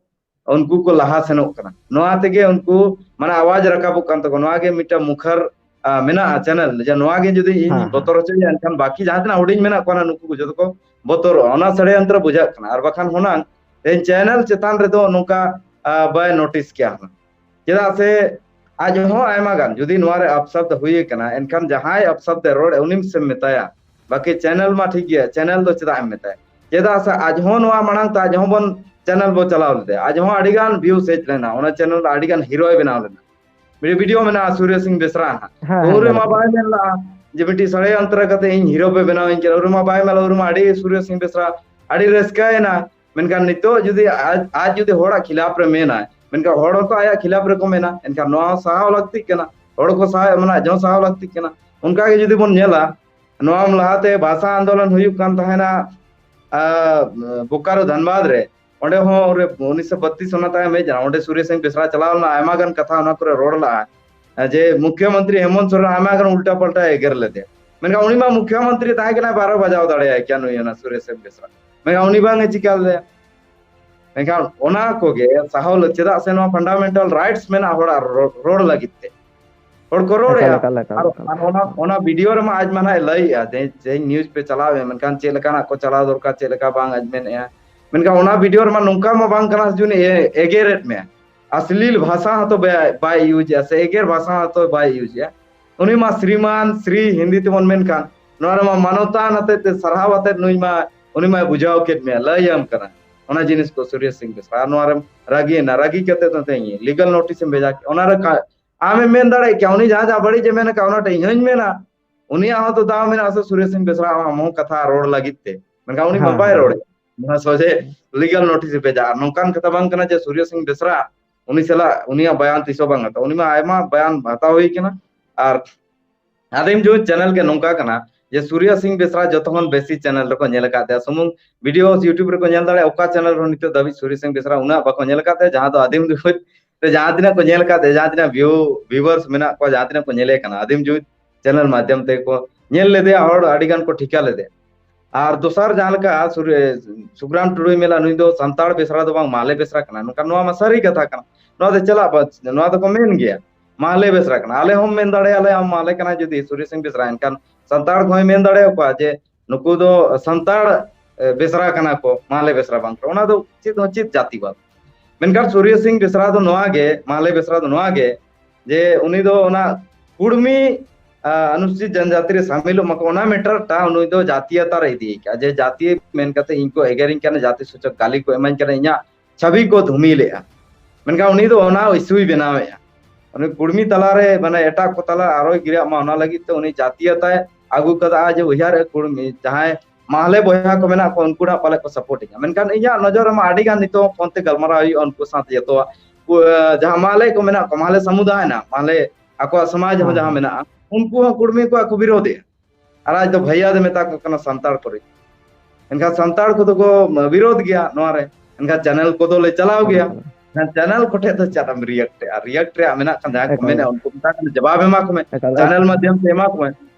ᱩᱱᱠᱩ ᱠᱚ ᱞᱟᱦᱟ ᱥᱮᱱᱚᱜ ᱠᱟᱱᱟ, ᱱᱚᱣᱟ ᱛᱮᱜᱮ ᱩᱱᱠᱩ ᱢᱟᱱᱮ ᱟᱣᱟᱡ ᱨᱟᱠᱟᱵᱚᱜ ᱠᱟᱱ ᱛᱟᱠᱚᱣᱟ᱾ ᱱᱚᱣᱟ ᱜᱮ ᱢᱤᱫᱴᱟᱝ ᱢᱩᱠᱷᱟᱨ, ᱟ, ᱢᱮᱱᱟᱜᱼᱟ ᱪᱮᱱᱮᱞ, ᱡᱮ ᱱᱚᱣᱟ ᱜᱮ ᱡᱩᱫᱤ ᱤᱧ ᱦᱮᱸ, ᱦᱮᱸ᱾ ᱵᱚᱛᱚᱨ ᱦᱚᱪᱚᱭᱟ, ᱮᱱᱠᱷᱟᱱ ᱵᱟᱹᱠᱤ ᱡᱟᱦᱟᱸ ᱛᱤᱱᱟᱹᱜ ᱦᱩᱰᱤᱧ ᱢᱮᱱᱟᱜ ᱠᱚᱣᱟ ᱱᱩᱠᱩ ᱠᱚ ᱡᱚᱛᱚ ᱠᱚ ᱵᱚᱛᱚᱨᱚᱜᱼᱟ᱾ ᱚᱱᱟ ᱥᱟᱲᱮᱭᱚᱱᱛᱨᱚ ᱵᱩᱡᱷᱟᱹᱜ ᱠᱟᱱᱟ, ᱟᱨ ᱵᱟᱠᱷᱟᱱ ᱦᱩᱱᱟᱹᱝ ᱛᱮᱦᱮᱧ ᱪᱮᱱᱮᱞ ᱪᱮᱛᱟᱱ ᱨᱮᱫᱚ ᱱᱚᱝᱠᱟ, ᱟ, ᱵᱟᱭ ᱱᱳᱴᱤᱥ ᱠᱮᱭᱟ ᱦᱩᱱᱟᱹᱝ᱾ ᱪᱮᱫᱟᱜ ᱥᱮ ᱟᱡ ᱦᱚᱸ ᱟᱭᱢᱟ ᱜᱟᱱ ᱡᱩᱫᱤ ᱱᱚᱣᱟ ᱨᱮ ᱟᱯᱥᱟᱵᱫ ᱦᱩᱭ ᱟᱠᱟᱱᱟ, ᱮᱱᱠᱷᱟᱱ ᱡᱟᱦᱟᱸᱭ ᱟᱯᱥᱟᱵᱫ ᱮ ᱨᱚᱲ, ᱩᱱᱤᱢ ᱥᱮᱢ ᱢᱮᱛᱟᱭᱟ? ᱵᱟᱠᱤ ᱪᱮᱱᱮᱞ ᱢᱟ ᱴᱷᱤᱠ ᱜᱮᱭᱟ, ᱪᱮᱱᱮᱞ ᱫᱚ ᱪᱮᱫᱟᱜ ᱮᱢ ᱢᱮᱛᱟᱭᱟ? ᱪᱮᱫᱟᱜ ᱥᱮ ᱟᱡ ᱦᱚᱸ ᱱᱚᱣᱟ ᱢᱟᱲᱟᱝ ᱛᱮ ᱟᱡ ᱦᱚᱸ ᱵᱚᱱ ᱪᱮᱱᱮᱞ ᱵᱚ ᱪᱟᱞᱟᱣ ᱞᱮᱫᱟ, ᱟᱡ ᱦᱚᱸ ᱟᱹᱰᱤ ᱜᱟᱱ ᱵᱷᱤᱭᱩᱥ ᱦᱮᱡ ᱞᱮᱱᱟ, ᱚᱱᱟ ᱪᱮᱱᱮᱞ ᱨᱮ ᱟᱹᱰᱤ ᱜᱟᱱ ᱦᱤᱨᱳᱭ ᱵᱮᱱᱟᱣ ᱞᱮᱱᱟ᱾ ᱢᱤᱫᱴᱤᱡ ᱵᱷᱤᱰᱤᱭᱳ ᱢᱮᱱᱟᱜᱼᱟ ᱥᱩᱨᱭᱚ ᱥᱤᱝ ᱵᱮᱥᱨᱟ ᱦᱟᱸᱜ, ᱦᱮᱸ, ᱦᱮᱸ, ᱩᱱ ᱨᱮᱢᱟ ᱧᱮᱞ ᱵᱟᱭ ᱢᱮᱱ ᱞᱟᱜᱼᱟ ᱡᱮ ᱢᱤᱫᱴᱤᱡ ᱥᱟᱲᱮᱭᱚᱱᱛᱨᱚ ᱠᱟᱛᱮ ᱤᱧ ᱦᱤᱨᱳ ᱯᱮ ᱵᱮᱱᱟᱣᱤᱧ ᱠᱟᱱᱟ, ᱩᱱ ᱨᱮᱢᱟ ᱵᱟᱭ ᱢᱮᱱ ᱞᱟᱜᱼᱟ, ᱩᱱ ᱨᱮᱢᱟ ᱟᱹᱰᱤ ᱥᱩᱨᱭᱚ ᱥᱤᱝ ᱵᱮᱥᱨᱟ ᱟᱹᱰᱤ ᱨᱟᱹᱥᱠᱟᱹᱭᱮᱱᱟ᱾ ᱢᱮᱱᱠᱷᱟᱱ ᱱᱤᱛᱚᱜ ᱡᱩᱫᱤ ᱟᱡ, ᱟᱡ ᱡᱩᱫᱤ ᱦᱚᱲᱟᱜ ᱠᱷᱤᱞᱟᱯ ᱨᱮ ᱢᱮᱱᱟᱭ, ᱢᱮᱱᱠᱷᱟᱱ ᱦᱚᱲ ᱦᱚᱸᱛᱚ ᱟᱭᱟᱜ ᱠᱷᱤᱞᱟᱯ ᱨᱮᱠᱚ ᱢᱮᱱᱟ, ᱮᱱᱠᱷᱟᱱ ᱱᱚᱣᱟ ᱦᱚᱸ ᱥᱟᱦᱟᱣ ᱞᱟᱹᱠᱛᱤᱜ ᱠᱟᱱᱟ, ᱦᱚᱲ ᱠᱚ ᱥᱟᱦᱟᱣ, ᱢᱟᱱᱮ ᱟᱡ ᱦᱚᱸ ᱥᱟᱦᱟᱣ ᱞᱟᱹᱠᱛᱤᱜ ᱠᱟᱱᱟ᱾ ᱚᱱᱠᱟ ᱜᱮ ᱡᱩᱫᱤ ᱵᱚᱱ ᱧᱮᱞᱟ, ᱱᱚᱣᱟ ᱞᱟᱦᱟᱛᱮ ᱵᱷᱟᱥᱟ ᱟᱱᱫᱳᱞᱚᱱ ᱦᱩᱭᱩᱜ ᱠᱟᱱ ᱛᱟᱦᱮᱱᱟ, ᱟ, ᱵᱳᱠᱟᱨᱳ ᱫᱷᱟᱱᱵᱟᱫᱽ ᱨᱮ, ᱚᱸᱰᱮ ᱦᱚᱸ ᱩᱱᱤᱥᱥᱚ ᱵᱟᱛᱤᱥ ᱚᱱᱟ ᱛᱟᱭᱚᱢ ᱦᱮᱡ ᱮᱱᱟ, ᱚᱸᱰᱮ ᱥᱩᱨᱮᱥ ᱥᱤᱝ ᱵᱮᱥᱨᱟ ᱪᱟᱞᱟᱣ ᱞᱮᱱᱟ, ᱟᱭᱢᱟ ᱜᱟᱱ ᱠᱟᱛᱷᱟ ᱚᱱᱟ ᱠᱚᱨᱮ ᱨᱚᱲ ᱞᱟᱜᱼᱟ, ᱡᱮ ᱢᱩᱠᱷᱭᱚᱢᱚᱱᱛᱨᱤ ᱦᱮᱢᱚᱱᱛ ᱥᱚᱨᱮᱱ ᱟᱭᱢᱟ ᱜᱟᱱ ᱩᱞᱴᱟ ᱯᱟᱞᱴᱟ ᱮᱜᱮᱨ ᱞᱮᱫᱮ, ᱢᱮᱱᱠᱷᱟᱱ ᱩᱱᱤ ᱢᱟ ᱢᱩᱠᱷᱭᱚᱢᱚᱱᱛᱨᱤ ᱛᱟᱦᱮᱸ ᱠᱟᱱᱟᱭ, ᱵᱟᱨᱚ ᱵᱟᱡᱟᱣ ᱫᱟᱲᱮᱭᱟᱭ ᱠᱮᱭᱟ ᱱᱩᱭ ᱚᱱᱟ ᱥᱩᱨᱮᱥ ᱥᱤᱝ ᱵᱮᱥᱨᱟ, ᱢᱮᱱᱠᱷᱟᱱ ᱩᱱᱤ ᱵᱟᱝ ᱮ ᱪᱤᱠᱟ ᱞᱮᱫᱟ᱾ ᱢᱮᱱᱠᱷᱟᱱ ᱚᱱᱟ ᱠᱚᱜᱮ ᱥᱟᱦᱟᱣ ᱞᱟᱹᱜᱤᱫ, ᱪᱮᱫᱟᱜ ᱥᱮ ᱱᱚᱣᱟ ᱯᱷᱟᱱᱰᱟᱢᱮᱱᱴᱟᱞ ᱨᱟᱭᱤᱴᱥ ᱢᱮᱱᱟᱜᱼᱟ ᱦᱚᱲᱟᱜ ᱨᱚ-, ᱨᱚᱲ ᱞᱟᱹᱜᱤᱫ ᱛᱮ᱾ ᱦᱚᱲ ᱠᱚ ᱮᱠᱟᱞ, ᱨᱚᱲᱮᱜᱼᱟ᱾ ᱮᱠᱟᱞ, ᱮᱠᱟᱞ, ᱟᱨ, ᱮᱠᱟᱞ᱾ ᱟᱨ ᱚᱱᱟ, ᱚᱱᱟ ᱵᱷᱤᱰᱤᱭᱳ ᱨᱮᱢᱟ ᱟᱡ ᱢᱟ ᱱᱟᱦᱟᱜ ᱮ ᱞᱟᱹᱭᱮᱜᱼᱟ, ᱛᱮᱦᱮᱧ, ᱛᱮᱦᱮᱧ ᱱᱤᱭᱩᱡᱽ ᱯᱮ ᱪᱟᱞᱟᱣᱮᱜᱼᱟ, ᱢᱮᱱᱠᱷᱟᱱ ᱪᱮᱫ ᱞᱮᱠᱟᱱᱟᱜ ᱠᱚ ᱪᱟᱞᱟᱣ ᱫᱚᱨᱠᱟᱨ, ᱪᱮᱫ ᱞᱮᱠᱟ ᱵᱟᱝ ᱟᱡ ᱢᱮᱱᱮᱜᱼᱟ᱾ ᱢᱮᱱᱠᱷᱟᱱ ᱚᱱᱟ ᱵᱷᱤᱰᱤᱭᱳ ᱨᱮᱢᱟ ᱱᱚᱝᱠᱟ ᱢᱟ ᱵᱟᱝ ᱠᱟᱱᱟ ᱡᱮ ᱩᱱᱤ ᱮ-, ᱮᱜᱮᱨᱮᱫ ᱢᱮᱭᱟ᱾ ᱟᱥᱞᱤᱞ ᱵᱷᱟᱥᱟ ᱦᱚᱸᱛᱚ ᱵᱟᱭ, ᱵᱟᱭ ᱤᱭᱩᱡᱽ ᱮᱜᱼᱟ, ᱥᱮ ᱮᱜᱮᱨ ᱵᱷᱟᱥᱟ ᱦᱚᱸᱛᱚ ᱵᱟᱭ ᱤᱭᱩᱡᱽ ᱮᱜᱼᱟ᱾ ᱩᱱᱤ ᱢᱟ ᱥᱨᱤᱢᱟᱱ, ᱥᱨᱤ ᱦᱤᱱᱫᱤ ᱛᱮᱵᱚᱱ ᱢᱮᱱᱠᱷᱟᱱ, ᱱᱚᱣᱟ ᱨᱮᱢᱟ ᱢᱟᱱᱚᱛᱟᱱ ᱟᱛᱮᱫ ᱛᱮ ᱥᱟᱨᱦᱟᱣ ᱟᱛᱮᱫ ᱱᱩᱭ ᱢᱟ, ᱩᱱᱤ ᱢᱟᱭ ᱵᱩᱡᱷᱟᱹᱣ ᱠᱮᱫ ᱢᱮᱭᱟ, ᱞᱟᱹᱭᱟᱢ ᱠᱟᱱᱟ᱾ ᱚᱱᱟ ᱡᱤᱱᱤᱥ ᱠᱚ ᱥᱩᱨᱭᱚ ᱥᱤᱝ ᱵᱮᱥᱨᱟ, ᱟᱨ ᱱᱚᱣᱟ ᱨᱮᱢ ᱨᱟᱹᱜᱤᱭᱮᱱᱟ, ᱨᱟᱹᱜᱤ ᱠᱟᱛᱮ ᱫᱚ ᱛᱮᱦᱮᱧ ᱞᱤᱜᱟᱞ ᱱᱳᱴᱤᱥ ᱮᱢ ᱵᱷᱮᱡᱟ ᱠᱮᱫ, ᱚᱱᱟ ᱨᱮ ᱠᱟ-, ᱟᱢᱮᱢ ᱢᱮᱱ ᱫᱟᱲᱮᱭᱟᱜ ᱠᱮᱭᱟ, ᱩᱱᱤ ᱡᱟᱦᱟᱸ ᱡᱟᱦᱟᱸ ᱵᱟᱹᱲᱤᱡ ᱮ ᱢᱮᱱ ᱟᱠᱟᱫ, ᱚᱱᱟᱴᱟᱜ ᱤᱧ ᱦᱚᱸᱧ ᱢᱮᱱᱟ, ᱩᱱᱤᱭᱟᱜ ᱦᱚᱸ ᱛᱚ ᱫᱟᱣ ᱢᱮᱱᱟᱜᱼᱟ ᱥᱮ ᱥᱩᱨᱭᱚ ᱥᱤᱝ ᱵᱮᱥᱨᱟ ᱟᱢ ᱦᱚᱸ ᱠᱟᱛᱷᱟ ᱨᱚᱲ ᱞᱟᱹᱜᱤᱫ ᱛᱮ, ᱢᱮᱱᱠᱷᱟᱱ ᱩᱱᱤ ᱢᱟ ᱦᱮᱸ, ᱵᱟᱭ ᱦᱮᱸ, ᱨᱚᱲᱮᱫ᱾ ᱱᱚᱣᱟ ᱥᱚᱡᱷᱮ ᱞᱤᱜᱟᱞ ᱱᱳᱴᱤᱥ ᱮ ᱵᱷᱮᱡᱟ᱾ ᱟᱨ ᱱᱚᱝᱠᱟᱱ ᱠᱟᱛᱷᱟ ᱵᱟᱝ ᱠᱟᱱᱟ ᱡᱮ ᱥᱩᱨᱭᱚ ᱥᱤᱝ ᱵᱮᱥᱨᱟ ᱩᱱᱤ ᱥᱟᱞᱟᱜ ᱩᱱᱤᱭᱟᱜ ᱵᱟᱭᱟᱱ ᱛᱤᱥ ᱦᱚᱸ ᱵᱟᱝ ᱦᱟᱛᱟᱣᱟ, ᱩᱱᱤ ᱢᱟ ᱟᱭᱢᱟ ᱵᱟᱭᱟᱱ ᱦᱟᱛᱟᱣ ᱦᱩᱭ ᱠᱟᱱᱟ᱾ ᱟᱨ ᱟᱫᱤᱢ ᱡᱩᱢᱤᱫ ᱪᱮᱱᱮᱞ ᱜᱮ ᱱᱚᱝᱠᱟ ᱠᱟᱱᱟ ᱡᱮ ᱥᱩᱨᱭᱚ ᱥᱤᱝ ᱵᱮᱥᱨᱟ ᱡᱚᱛᱚ ᱠᱷᱚᱱ ᱵᱮᱥᱤ ᱪᱮᱱᱮᱞ ᱨᱮᱠᱚ ᱧᱮᱞ ᱟᱠᱟᱫ ᱛᱟᱭᱟ, ᱥᱩᱢᱩᱝ ᱵᱷᱤᱰᱤᱭᱳ YouTube ᱨᱮᱠᱚ ᱧᱮᱞ ᱫᱟᱲᱮᱭᱟᱜᱼᱟ, ᱚᱠᱟ ᱪᱮᱱᱮᱞ ᱨᱮᱦᱚᱸ ᱱᱤᱛᱚᱜ ᱫᱷᱟᱹᱵᱤᱡ ᱥᱩᱨᱭᱚ ᱥᱤᱝ ᱵᱮᱥᱨᱟ ᱩᱱᱟᱹᱜ ᱵᱟᱠᱚ ᱧᱮᱞ ᱟᱠᱟᱫ ᱛᱟᱭᱟ, ᱡᱟᱦᱟᱸ ᱫᱚ ᱟᱫᱤᱢ ᱡᱩᱢᱤᱫ ᱨᱮ ᱡᱟᱦᱟᱸ ᱛᱤᱱᱟᱹᱜ ᱠᱚ ᱧᱮᱞ ᱟᱠᱟᱫ ᱛᱟᱭᱟ, ᱡᱟᱦᱟᱸ ᱛᱤᱱᱟᱹᱜ ᱵᱷᱤᱭᱩ, ᱵᱷᱤᱭᱩᱣᱟᱨᱥ ᱢᱮᱱᱟᱜ ᱠᱚᱣᱟ, ᱡᱟᱦᱟᱸ ᱛᱤᱱᱟᱹᱜ ᱠᱚ ᱧᱮᱞᱮ ᱠᱟᱱᱟ, ᱟᱫᱤᱢ ᱡᱩᱢᱤᱫ ᱪᱮᱱᱮᱞ ᱢᱟᱫᱽᱫᱷᱚᱢ ᱛᱮᱠᱚ ᱧᱮᱞ ᱞᱮᱫᱮᱭᱟ, ᱦᱚᱲ ᱟᱹᱰᱤ ᱜᱟᱱ ᱠᱚ ᱴᱷᱤᱠᱟ ᱞᱮᱫᱮᱭᱟ᱾ ᱟᱨ ᱫᱚᱥᱟᱨ ᱡᱟᱦᱟᱸ ᱞᱮᱠᱟ ᱥᱩᱨ-, ᱥᱩᱜᱨᱟᱢ ᱴᱩᱰᱩᱭ ᱢᱮᱱᱟ, ᱱᱩᱭ ᱫᱚ ᱥᱟᱱᱛᱟᱲ ᱵᱮᱥᱨᱟ ᱫᱚ ᱵᱟᱝ, ᱢᱟᱦᱞᱮ ᱵᱮᱥᱨᱟ ᱠᱟᱱᱟ, ᱱᱚᱝᱠᱟ ᱱᱚᱣᱟ ᱢᱟ ᱥᱟᱹᱨᱤ ᱠᱟᱛᱷᱟ ᱠᱟᱱᱟ, ᱱᱚᱣᱟ ᱫᱚ ᱪᱟᱞᱟᱜ ᱵᱟ-, ᱱᱚᱣᱟ ᱫᱚᱠᱚ ᱢᱮᱱ ᱜᱮᱭᱟ, ᱢᱟᱦᱞᱮ ᱵᱮᱥᱨᱟ ᱠᱟᱱᱟ᱾ ᱟᱞᱮ ᱦᱚᱸᱢ ᱢᱮᱱ ᱫᱟᱲᱮᱭᱟᱞᱮᱭᱟ ᱟᱢ ᱢᱟᱦᱞᱮ ᱠᱟᱱᱟ ᱡᱩᱫᱤ ᱥᱩᱨᱭᱚ ᱥᱤᱝ ᱵᱮᱥᱨᱟ, ᱮᱱᱠᱷᱟᱱ ᱥᱟᱱᱛᱟᱲ ᱠᱚᱦᱚᱸᱭ ᱢᱮᱱ ᱫᱟᱲᱮᱭᱟᱠᱚᱣᱟ ᱡᱮ ᱱᱩᱠᱩ ᱫᱚ ᱥᱟᱱᱛᱟᱲ, ᱮ, ᱵᱮᱥᱨᱟ ᱠᱟᱱᱟ ᱠᱚ, ᱢᱟᱦᱞᱮ ᱵᱮᱥᱨᱟ ᱵᱟᱝ ᱠᱟᱱᱟ᱾ ᱚᱱᱟ ᱫᱚ ᱪᱮᱫ ᱦᱚᱸ ᱪᱮᱫ ᱡᱟᱹᱛᱤᱵᱟᱫ᱾ ᱢᱮᱱᱠᱷᱟᱱ ᱥᱩᱨᱭᱚ ᱥᱤᱝ ᱵᱮᱥᱨᱟ ᱫᱚ ᱱᱚᱣᱟ ᱜᱮ, ᱢᱟᱦᱞᱮ ᱵᱮᱥᱨᱟ ᱫᱚ ᱱᱚᱣᱟ ᱜᱮ ᱡᱮ ᱩᱱᱤ ᱫᱚ ᱚᱱᱟ ᱠᱩᱲᱢᱤ, ᱟ, ᱚᱱᱩᱥᱩᱪᱤᱛ ᱡᱚᱱᱡᱟᱛᱤ ᱨᱮ ᱥᱟᱢᱤᱞᱚᱜ ᱢᱟᱠᱚ, ᱚᱱᱟ ᱢᱮᱴᱟᱨ ᱴᱟ ᱩᱱᱤ ᱫᱚ ᱡᱟᱹᱛᱤᱭᱚᱛᱟ ᱨᱮ ᱤᱫᱤᱭ ᱠᱟᱜᱼᱟ, ᱡᱮ ᱡᱟᱹᱛᱤ ᱢᱮᱱ ᱠᱟᱛᱮ ᱤᱧ ᱠᱚ ᱮᱜᱮᱨᱤᱧ ᱠᱟᱱᱟ, ᱡᱟᱹᱛᱤ ᱥᱩᱪᱚᱠ ᱜᱟᱹᱞᱤ ᱠᱚ ᱮᱢᱟᱹᱧ ᱠᱟᱱᱟ, ᱤᱧᱟᱹᱜ ᱪᱷᱟᱹᱵᱤ ᱠᱚ ᱫᱷᱩᱢᱤᱞᱮᱜᱼᱟ᱾ ᱢᱮᱱᱠᱷᱟᱱ ᱩᱱᱤ ᱫᱚ ᱚᱱᱟ ᱤᱥᱩᱭ ᱵᱮᱱᱟᱣᱮᱜᱼᱟ᱾ ᱩᱱᱤ ᱠᱩᱲᱢᱤ ᱛᱟᱞᱟᱨᱮ, ᱢᱟᱱᱮ, ᱮᱴᱟᱜ ᱠᱚ ᱛᱟᱞᱟ ᱟᱨᱚᱭ ᱜᱤᱨᱟᱹᱜ ᱢᱟ, ᱚᱱᱟ ᱞᱟᱹᱜᱤᱫ ᱛᱮ ᱩᱱᱤ ᱡᱟᱹᱛᱤᱭᱚᱛᱟᱭ ᱟᱹᱜᱩ ᱠᱟᱫᱟ ᱡᱮ ᱩᱭᱦᱟᱹᱨ ᱮ ᱠᱩᱲᱢᱤ, ᱡᱟᱦᱟᱸᱭ ᱢᱟᱦᱞᱮ ᱵᱚᱭᱦᱟ ᱠᱚ ᱢᱮᱱᱟᱜ ᱠᱚᱣᱟ, ᱩᱱᱠᱩ ᱱᱟᱜ ᱯᱟᱞᱮ ᱠᱚ ᱥᱟᱯᱳᱨᱴ ᱤᱧᱟ᱾ ᱢᱮᱱᱠᱷᱟᱱ ᱤᱧᱟᱹᱜ ᱱᱚᱡᱚᱨ ᱨᱮᱢᱟ ᱟᱹᱰᱤ ᱜᱟᱱ ᱱᱤᱛᱚᱜ ᱯᱷᱳᱱ ᱛᱮ ᱜᱟᱞᱢᱟᱨᱟᱣ ᱦᱩᱭᱩᱜᱼᱟ ᱩᱱᱠᱩ ᱥᱟᱶᱛᱮ, ᱡᱚᱛᱚᱣᱟᱜ ᱠᱚ, ᱡᱟᱦᱟᱸ ᱢᱟᱦᱞᱮ ᱠᱚ ᱢᱮᱱᱟᱜ ᱠᱚᱣᱟ, ᱢᱟᱦᱞᱮ ᱥᱟᱢᱩᱫᱟᱭ ᱱᱟᱜ, ᱢᱟᱦᱞᱮ ᱟᱠᱚᱣᱟᱜ ᱥᱚᱢᱟᱡᱽ ᱦᱚᱸ ᱦᱮᱸ, ᱡᱟᱦᱟᱸ ᱦᱮᱸ᱾ ᱢᱮᱱᱟᱜᱼᱟ, ᱩᱱᱠᱩ ᱦᱚᱸ ᱠᱩᱲᱢᱤ ᱠᱚᱣᱟᱜ ᱠᱚ ᱵᱤᱨᱳᱫᱷᱮᱜᱼᱟ᱾ ᱟᱨ ᱟᱡ ᱫᱚ ᱵᱷᱟᱭᱭᱟ ᱫᱚ ᱢᱮᱛᱟ ᱠᱚ ᱠᱟᱱᱟ ᱥᱟᱱᱛᱟᱲ ᱠᱚᱨᱮ᱾ ᱮᱱᱠᱷᱟᱱ ᱥᱟᱱᱛᱟᱲ ᱠᱚᱫᱚ ᱠᱚ ᱵᱤᱨᱳᱫᱷ ᱜᱮᱭᱟ ᱱᱚᱣᱟ ᱨᱮ᱾ ᱮᱱᱠᱷᱟᱱ ᱪᱮᱱᱮᱞ ᱠᱚᱫᱚ ᱞᱮ ᱪᱟᱞᱟᱣ ᱜᱮᱭᱟ᱾ ᱮᱱᱠᱷᱟᱱ ᱪᱮᱱᱮᱞ ᱠᱚᱴᱷᱮᱱ ᱫᱚ ᱪᱮᱫ ᱮᱢ ᱨᱤᱭᱮᱠᱴ ᱮᱜᱼᱟ? ᱨᱤᱭᱮᱠᱴ ᱨᱮᱭᱟᱜ ᱢᱮᱱᱟᱜ ᱠᱷᱟᱱ ᱡᱟᱦᱟᱸᱭ ᱠᱚ ᱮᱠᱟᱞ, ᱢᱮᱱᱮᱜᱼᱟ, ᱩᱱᱠᱩ ᱢᱮᱛᱟ ᱠᱚ ᱠᱟᱱᱟ, ᱡᱚᱵᱟᱵ ᱮᱢᱟ ᱠᱚ ᱢᱮ, ᱮᱠᱟᱞ, ᱪᱮᱱᱮᱞ ᱮᱠᱟᱞ᱾ ᱢᱟᱫᱽᱫᱷᱚᱢ ᱛᱮ ᱮᱢᱟ ᱠᱚ ᱢᱮ᱾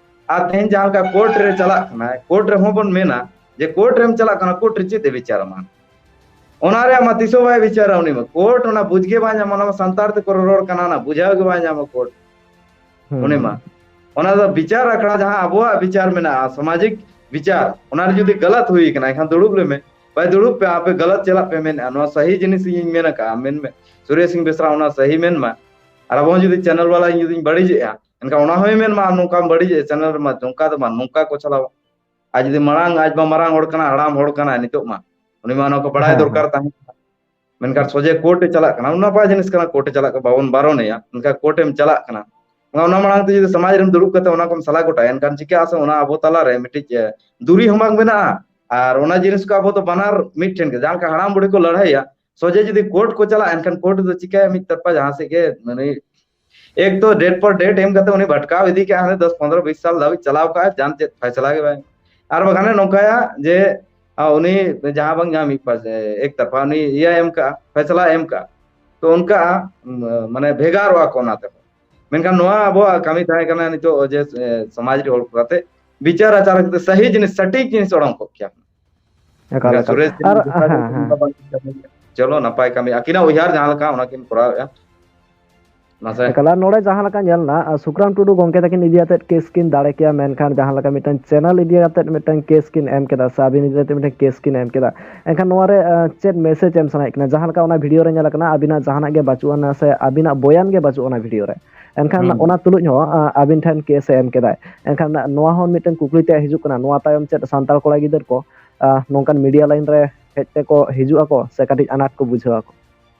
ᱟᱨ ᱛᱮᱦᱮᱧ ᱡᱟᱦᱟᱸ ᱞᱮᱠᱟ ᱠᱳᱨᱴ ᱨᱮ ᱪᱟᱞᱟᱜ ᱠᱟᱱᱟ, ᱠᱳᱨᱴ ᱨᱮᱦᱚᱸ ᱵᱚᱱ ᱢᱮᱱᱟ ᱡᱮ ᱠᱳᱨᱴ ᱨᱮᱢ ᱪᱟᱞᱟᱜ ᱠᱟᱱᱟ, ᱠᱳᱨᱴ ᱨᱮ ᱪᱮᱫ ᱮ ᱵᱤᱪᱟᱹᱨ ᱟᱢᱟ? ᱚᱱᱟ ᱨᱮᱭᱟᱜ ᱢᱟ ᱛᱤᱥ ᱦᱚᱸ ᱵᱟᱭ ᱵᱤᱪᱟᱹᱨᱟ ᱩᱱᱤ ᱢᱟ᱾ ᱠᱳᱨᱴ ᱚᱱᱟ ᱵᱩᱡᱽ ᱜᱮ ᱵᱟᱭ ᱧᱟᱢᱟ, ᱚᱱᱟ ᱢᱟ ᱥᱟᱱᱛᱟᱲ ᱛᱮᱠᱚ ᱨᱚᱨᱚᱲ ᱠᱟᱱᱟ, ᱚᱱᱟ ᱵᱩᱡᱷᱟᱹᱣ ᱜᱮ ᱵᱟᱭ ᱧᱟᱢᱟ ᱠᱳᱨᱴ᱾ ᱦᱩᱸ, ᱩᱱᱤ ᱢᱟ᱾ ᱦᱩᱸ᱾ ᱚᱱᱟ ᱫᱚ ᱵᱤᱪᱟᱹᱨ ᱟᱠᱷᱲᱟ ᱡᱟᱦᱟᱸ ᱟᱵᱚᱣᱟᱜ ᱵᱤᱪᱟᱹᱨ ᱢᱮᱱᱟᱜᱼᱟ, ᱥᱟᱢᱟᱡᱤᱠ ᱵᱤᱪᱟᱹᱨ, ᱚᱱᱟ ᱨᱮ ᱡᱩᱫᱤ ᱜᱟᱞᱟᱛ ᱦᱩᱭ ᱠᱟᱱᱟ, ᱮᱱᱠᱷᱟᱱ ᱫᱩᱲᱩᱵ ᱞᱮᱢᱮ᱾ ᱵᱟᱭ ᱫᱩᱲᱩᱵ ᱯᱮ, ᱟᱯᱮ ᱜᱟᱞᱟᱛ ᱪᱟᱞᱟᱜ ᱯᱮ ᱢᱮᱱᱮᱜᱼᱟ, ᱱᱚᱣᱟ ᱥᱟᱹᱦᱤ ᱡᱤᱱᱤᱥ ᱤᱧᱤᱧ ᱢᱮᱱ ᱟᱠᱟᱜᱼᱟ, ᱢᱮᱱ ᱢᱮ᱾ ᱥᱩᱨᱭᱚ ᱥᱤᱝ ᱵᱮᱥᱨᱟ ᱚᱱᱟ ᱥᱟᱹᱦᱤ ᱢᱮᱱ ᱢᱟ᱾ ᱟᱨ ᱟᱵᱚ ᱦᱚᱸ ᱡᱩᱫᱤ ᱪᱮᱱᱮᱞ ᱵᱟᱞᱟ ᱤᱧ ᱡᱩᱫᱤᱧ ᱵᱟᱹᱲᱤᱡᱮᱜᱼᱟ, ᱮᱱᱠᱷᱟᱱ ᱚᱱᱟ ᱦᱚᱸᱭ ᱢᱮᱱ ᱢᱟ, "ᱟᱢ ᱱᱚᱝᱠᱟᱢ ᱵᱟᱹᱲᱤᱡᱮᱜᱼᱟ, ᱪᱮᱱᱮᱞ ᱨᱮᱢᱟ ᱱᱚᱝᱠᱟ ᱫᱚ ᱵᱟᱝ, ᱱᱚᱝᱠᱟ ᱠᱚ ᱪᱟᱞᱟᱣᱟ᱾" ᱟᱨ ᱡᱩᱫᱤ ᱢᱟᱲᱟᱝ, ᱟᱡ ᱢᱟ ᱢᱟᱨᱟᱝ ᱦᱚᱲ ᱠᱟᱱᱟ, ᱦᱟᱲᱟᱢ ᱦᱚᱲ ᱠᱟᱱᱟᱭ ᱱᱤᱛᱚᱜ ᱢᱟ, ᱩᱱᱤ ᱢᱟ ᱚᱱᱟ ᱠᱚ ᱵᱟᱲᱟᱭ ᱦᱮᱸ, ᱫᱚᱨᱠᱟᱨ ᱦᱮᱸ᱾ ᱛᱟᱦᱮᱸ ᱠᱟᱱᱟ᱾ ᱢᱮᱱᱠᱷᱟᱱ ᱥᱚᱡᱷᱮ ᱠᱳᱨᱴ ᱮ ᱪᱟᱞᱟᱜ ᱠᱟᱱᱟ, ᱚᱱᱟ ᱱᱟᱯᱟᱭ ᱡᱤᱱᱤᱥ ᱠᱟᱱᱟ, ᱠᱳᱨᱴ ᱮ ᱪᱟᱞᱟᱜ ᱠᱟᱱᱟ, ᱵᱟᱵᱚᱱ ᱵᱟᱨᱚᱱᱮᱭᱟ, ᱢᱮᱱᱠᱷᱟᱱ ᱠᱳᱨᱴ ᱮᱢ ᱪᱟᱞᱟᱜ ᱠᱟᱱᱟ᱾ ᱚᱱᱟ ᱢᱟᱲᱟᱝ ᱛᱮ ᱡᱩᱫᱤ ᱥᱚᱢᱟᱡᱽ ᱨᱮᱢ ᱫᱩᱲᱩᱵ ᱠᱟᱛᱮ ᱚᱱᱟ ᱠᱚᱢ ᱥᱟᱞᱟ ᱜᱚᱴᱟᱭᱟ, ᱮᱱᱠᱷᱟᱱ ᱪᱤᱠᱟᱹᱜᱼᱟ ᱥᱮ, ᱚᱱᱟ ᱟᱵᱚ ᱛᱟᱞᱟᱨᱮ ᱢᱤᱫᱴᱤᱡ, ᱮ, ᱫᱩᱨᱤ ᱦᱚᱸ ᱵᱟᱝ ᱵᱮᱱᱟᱜᱼᱟ᱾ ᱟᱨ ᱚᱱᱟ ᱡᱤᱱᱤᱥ ᱠᱚ ᱟᱵᱚ ᱫᱚ ᱵᱟᱱᱟᱨ ᱢᱤᱫ ᱴᱷᱮᱱ ᱜᱮ, ᱡᱟᱦᱟᱸ ᱞᱮᱠᱟ ᱦᱟᱲᱟᱢ ᱵᱩᱲᱦᱤ ᱠᱚ ᱞᱟᱹᱲᱦᱟᱹᱭᱟ, ᱥᱚᱡᱷᱮ ᱡᱩᱫᱤ ᱠᱳᱨᱴ ᱠᱚ ᱪᱟᱞᱟᱜᱼᱟ, ᱮᱱᱠᱷᱟᱱ ᱠᱳᱨᱴ ᱫᱚ ᱪᱤᱠᱟᱹᱭᱟ, ᱢᱤᱫ ᱛᱚᱨᱯᱟ ᱡᱟᱦᱟᱸ ᱥᱮᱫ ᱜᱮ, ᱢᱟᱱᱮ, ᱮᱠ ᱛᱚ date for date ᱮᱢ ᱠᱟᱛᱮ ᱩᱱᱤ ᱵᱷᱟᱴᱠᱟᱣ ᱤᱫᱤ ᱠᱟᱜᱼᱟ, ᱦᱟᱱᱮ ᱫᱚᱥ ᱯᱚᱱᱨᱚ ᱵᱤᱥ ᱥᱟᱞ ᱫᱷᱟᱹᱵᱤᱡ ᱪᱟᱞᱟᱣ ᱠᱟᱜᱼᱟ, ᱡᱟᱦᱟᱱ ᱪᱮᱫ ᱯᱷᱟᱭᱥᱟᱞᱟ ᱜᱮ ᱵᱟᱭ᱾ ᱟᱨ ᱵᱟᱠᱷᱟᱱᱮ ᱱᱚᱝᱠᱟᱭᱟ ᱡᱮ, ᱟ, ᱩᱱᱤ ᱡᱟᱦᱟᱸ ᱵᱟᱝ ᱡᱟᱦᱟᱸ ᱢᱤᱫ ᱯᱟᱥ-, ᱮᱠ ᱛᱟᱨᱯᱷᱟ ᱩᱱᱤ ᱤᱭᱟᱹ ᱮᱢ ᱠᱟᱜᱼᱟ, ᱯᱷᱟᱭᱥᱟᱞᱟ ᱮᱢ ᱠᱟᱜᱼᱟ, ᱛᱚ ᱚᱱᱠᱟ, ᱢ-, ᱢᱟᱱᱮ ᱵᱷᱮᱜᱟᱨᱚᱜᱼᱟ ᱠᱚ ᱚᱱᱟ ᱛᱮᱦᱚᱸ᱾ ᱢᱮᱱᱠᱷᱟᱱ ᱱᱚᱣᱟ ᱟᱵᱚᱣᱟᱜ ᱠᱟᱹᱢᱤ ᱛᱟᱦᱮᱸ ᱠᱟᱱᱟ ᱱᱤᱛᱚᱜ ᱡᱮ, ᱮ, ᱥᱚᱢᱟᱡᱽ ᱨᱮ ᱚᱞ ᱠᱟᱛᱮ ᱵᱤᱪᱟᱨ ᱟᱪᱟᱨ ᱠᱟᱛᱮ ᱥᱟᱹᱦᱤ ᱡᱤᱱᱤᱥ, ᱥᱚᱴᱷᱤᱠ ᱡᱤᱱᱤᱥ ᱚᱰᱚᱝ ᱠᱚᱜ ᱠᱮᱭᱟ᱾ ᱮᱠᱟᱞ, ᱢᱮᱱᱠᱷᱟᱱ ᱮᱠᱟᱞ᱾ ᱥᱩᱨᱮᱥ ᱟᱨ, ᱡᱤᱱᱤᱥ ᱦᱮᱸ, ᱦᱮᱸ᱾ ᱪᱚᱞᱚ ᱱᱟᱯᱟᱭ ᱠᱟᱹᱢᱤ, ᱟᱹᱠᱤᱱᱟᱜ ᱩᱭᱦᱟᱹᱨ ᱡᱟᱦᱟᱸ ᱞᱮᱠᱟ ᱚᱱᱟ ᱠᱤᱱ ᱠᱚᱨᱟᱣᱮᱫᱼᱟ᱾ ᱢᱟᱥᱮ᱾ ᱮᱠᱟᱞ, ᱟᱨ ᱱᱚᱰᱮ ᱡᱟᱦᱟᱸ ᱞᱮᱠᱟ ᱧᱮᱞ ᱮᱱᱟ, ᱟᱨ ᱥᱩᱠᱨᱟᱢ ᱴᱩᱰᱩ ᱜᱚᱢᱠᱮ ᱛᱟᱹᱠᱤᱱ ᱤᱫᱤ ᱠᱟᱛᱮᱫ ᱠᱮᱥ ᱠᱤᱱ ᱫᱟᱲᱮ ᱠᱮᱭᱟ, ᱢᱮᱱᱠᱷᱟᱱ ᱡᱟᱦᱟᱸ ᱞᱮᱠᱟ ᱢᱤᱫᱴᱟᱝ ᱪᱮᱱᱮᱞ ᱤᱫᱤ ᱠᱟᱛᱮᱫ ᱢᱤᱫᱴᱟᱝ ᱠᱮᱥ ᱠᱤᱱ ᱮᱢ ᱠᱮᱫᱟ, ᱥᱮ ᱟᱹᱵᱤᱱ ᱤᱫᱤ ᱠᱟᱛᱮᱫ ᱢᱤᱫᱴᱟᱝ ᱠᱮᱥ ᱠᱤᱱ ᱮᱢ ᱠᱮᱫᱟ, ᱮᱱᱠᱷᱟᱱ ᱦᱩᱸ᱾ ᱱᱚᱣᱟ ᱨᱮ, ᱟᱸ, ᱪᱮᱫ ᱢᱮᱥᱮᱡᱽ ᱮᱢ ᱥᱟᱱᱟᱭᱮᱫ ᱠᱤᱱᱟ? ᱡᱟᱦᱟᱸ ᱞᱮᱠᱟ ᱚᱱᱟ ᱵᱷᱤᱰᱤᱭᱳ ᱨᱮ ᱧᱮᱞ ᱟᱠᱟᱱᱟ, ᱟᱹᱵᱤᱱᱟᱜ ᱡᱟᱦᱟᱱᱟᱜ ᱜᱮ ᱵᱟᱹᱪᱩᱜ ᱟᱱᱟ ᱥᱮ ᱟᱹᱵᱤᱱᱟᱜ ᱵᱚᱭᱟᱱ ᱜᱮ ᱵᱟᱹᱪᱩᱜ ᱚᱱᱟ ᱵᱷᱤᱰᱤᱭᱳ ᱨᱮ, ᱮᱱᱠᱷᱟᱱ ᱦᱩᱸ᱾ ᱚᱱᱟ ᱛᱩᱞᱩᱡ ᱦᱚᱸ, ᱟᱸ, ᱟᱹᱵᱤᱱ ᱴᱷᱮᱱ ᱠᱮᱥ ᱮ ᱮᱢ ᱠᱮᱫᱟᱭ᱾ ᱮᱱᱠᱷᱟᱱ ᱱᱚᱣᱟ ᱦᱚᱸ ᱢᱤᱫᱴᱟᱝ ᱠᱩᱠᱞᱤ ᱛᱮ ᱦᱤᱡᱩᱜ ᱠᱟᱱᱟ, ᱱᱚᱣᱟ ᱛᱟᱭᱚᱢ ᱪᱮᱫ ᱥᱟᱱᱛᱟᱲ ᱠᱚᱲᱟ ᱜᱤᱫᱟᱹᱨ ᱠᱚ, ᱟᱸ, ᱱᱚᱝᱠᱟᱱ ᱢᱤᱰᱤᱭᱟ ᱞᱟᱭᱤᱱ ᱨᱮ ᱦᱮᱡ ᱛᱮᱠᱚ ᱦᱤᱡᱩᱜ ᱟᱠᱚ ᱥᱮ ᱠᱟᱹᱴᱤᱡ ᱟᱱᱟᱴ ᱠᱚ ᱵᱩᱡᱷᱟᱹᱣ ᱟᱠᱚ?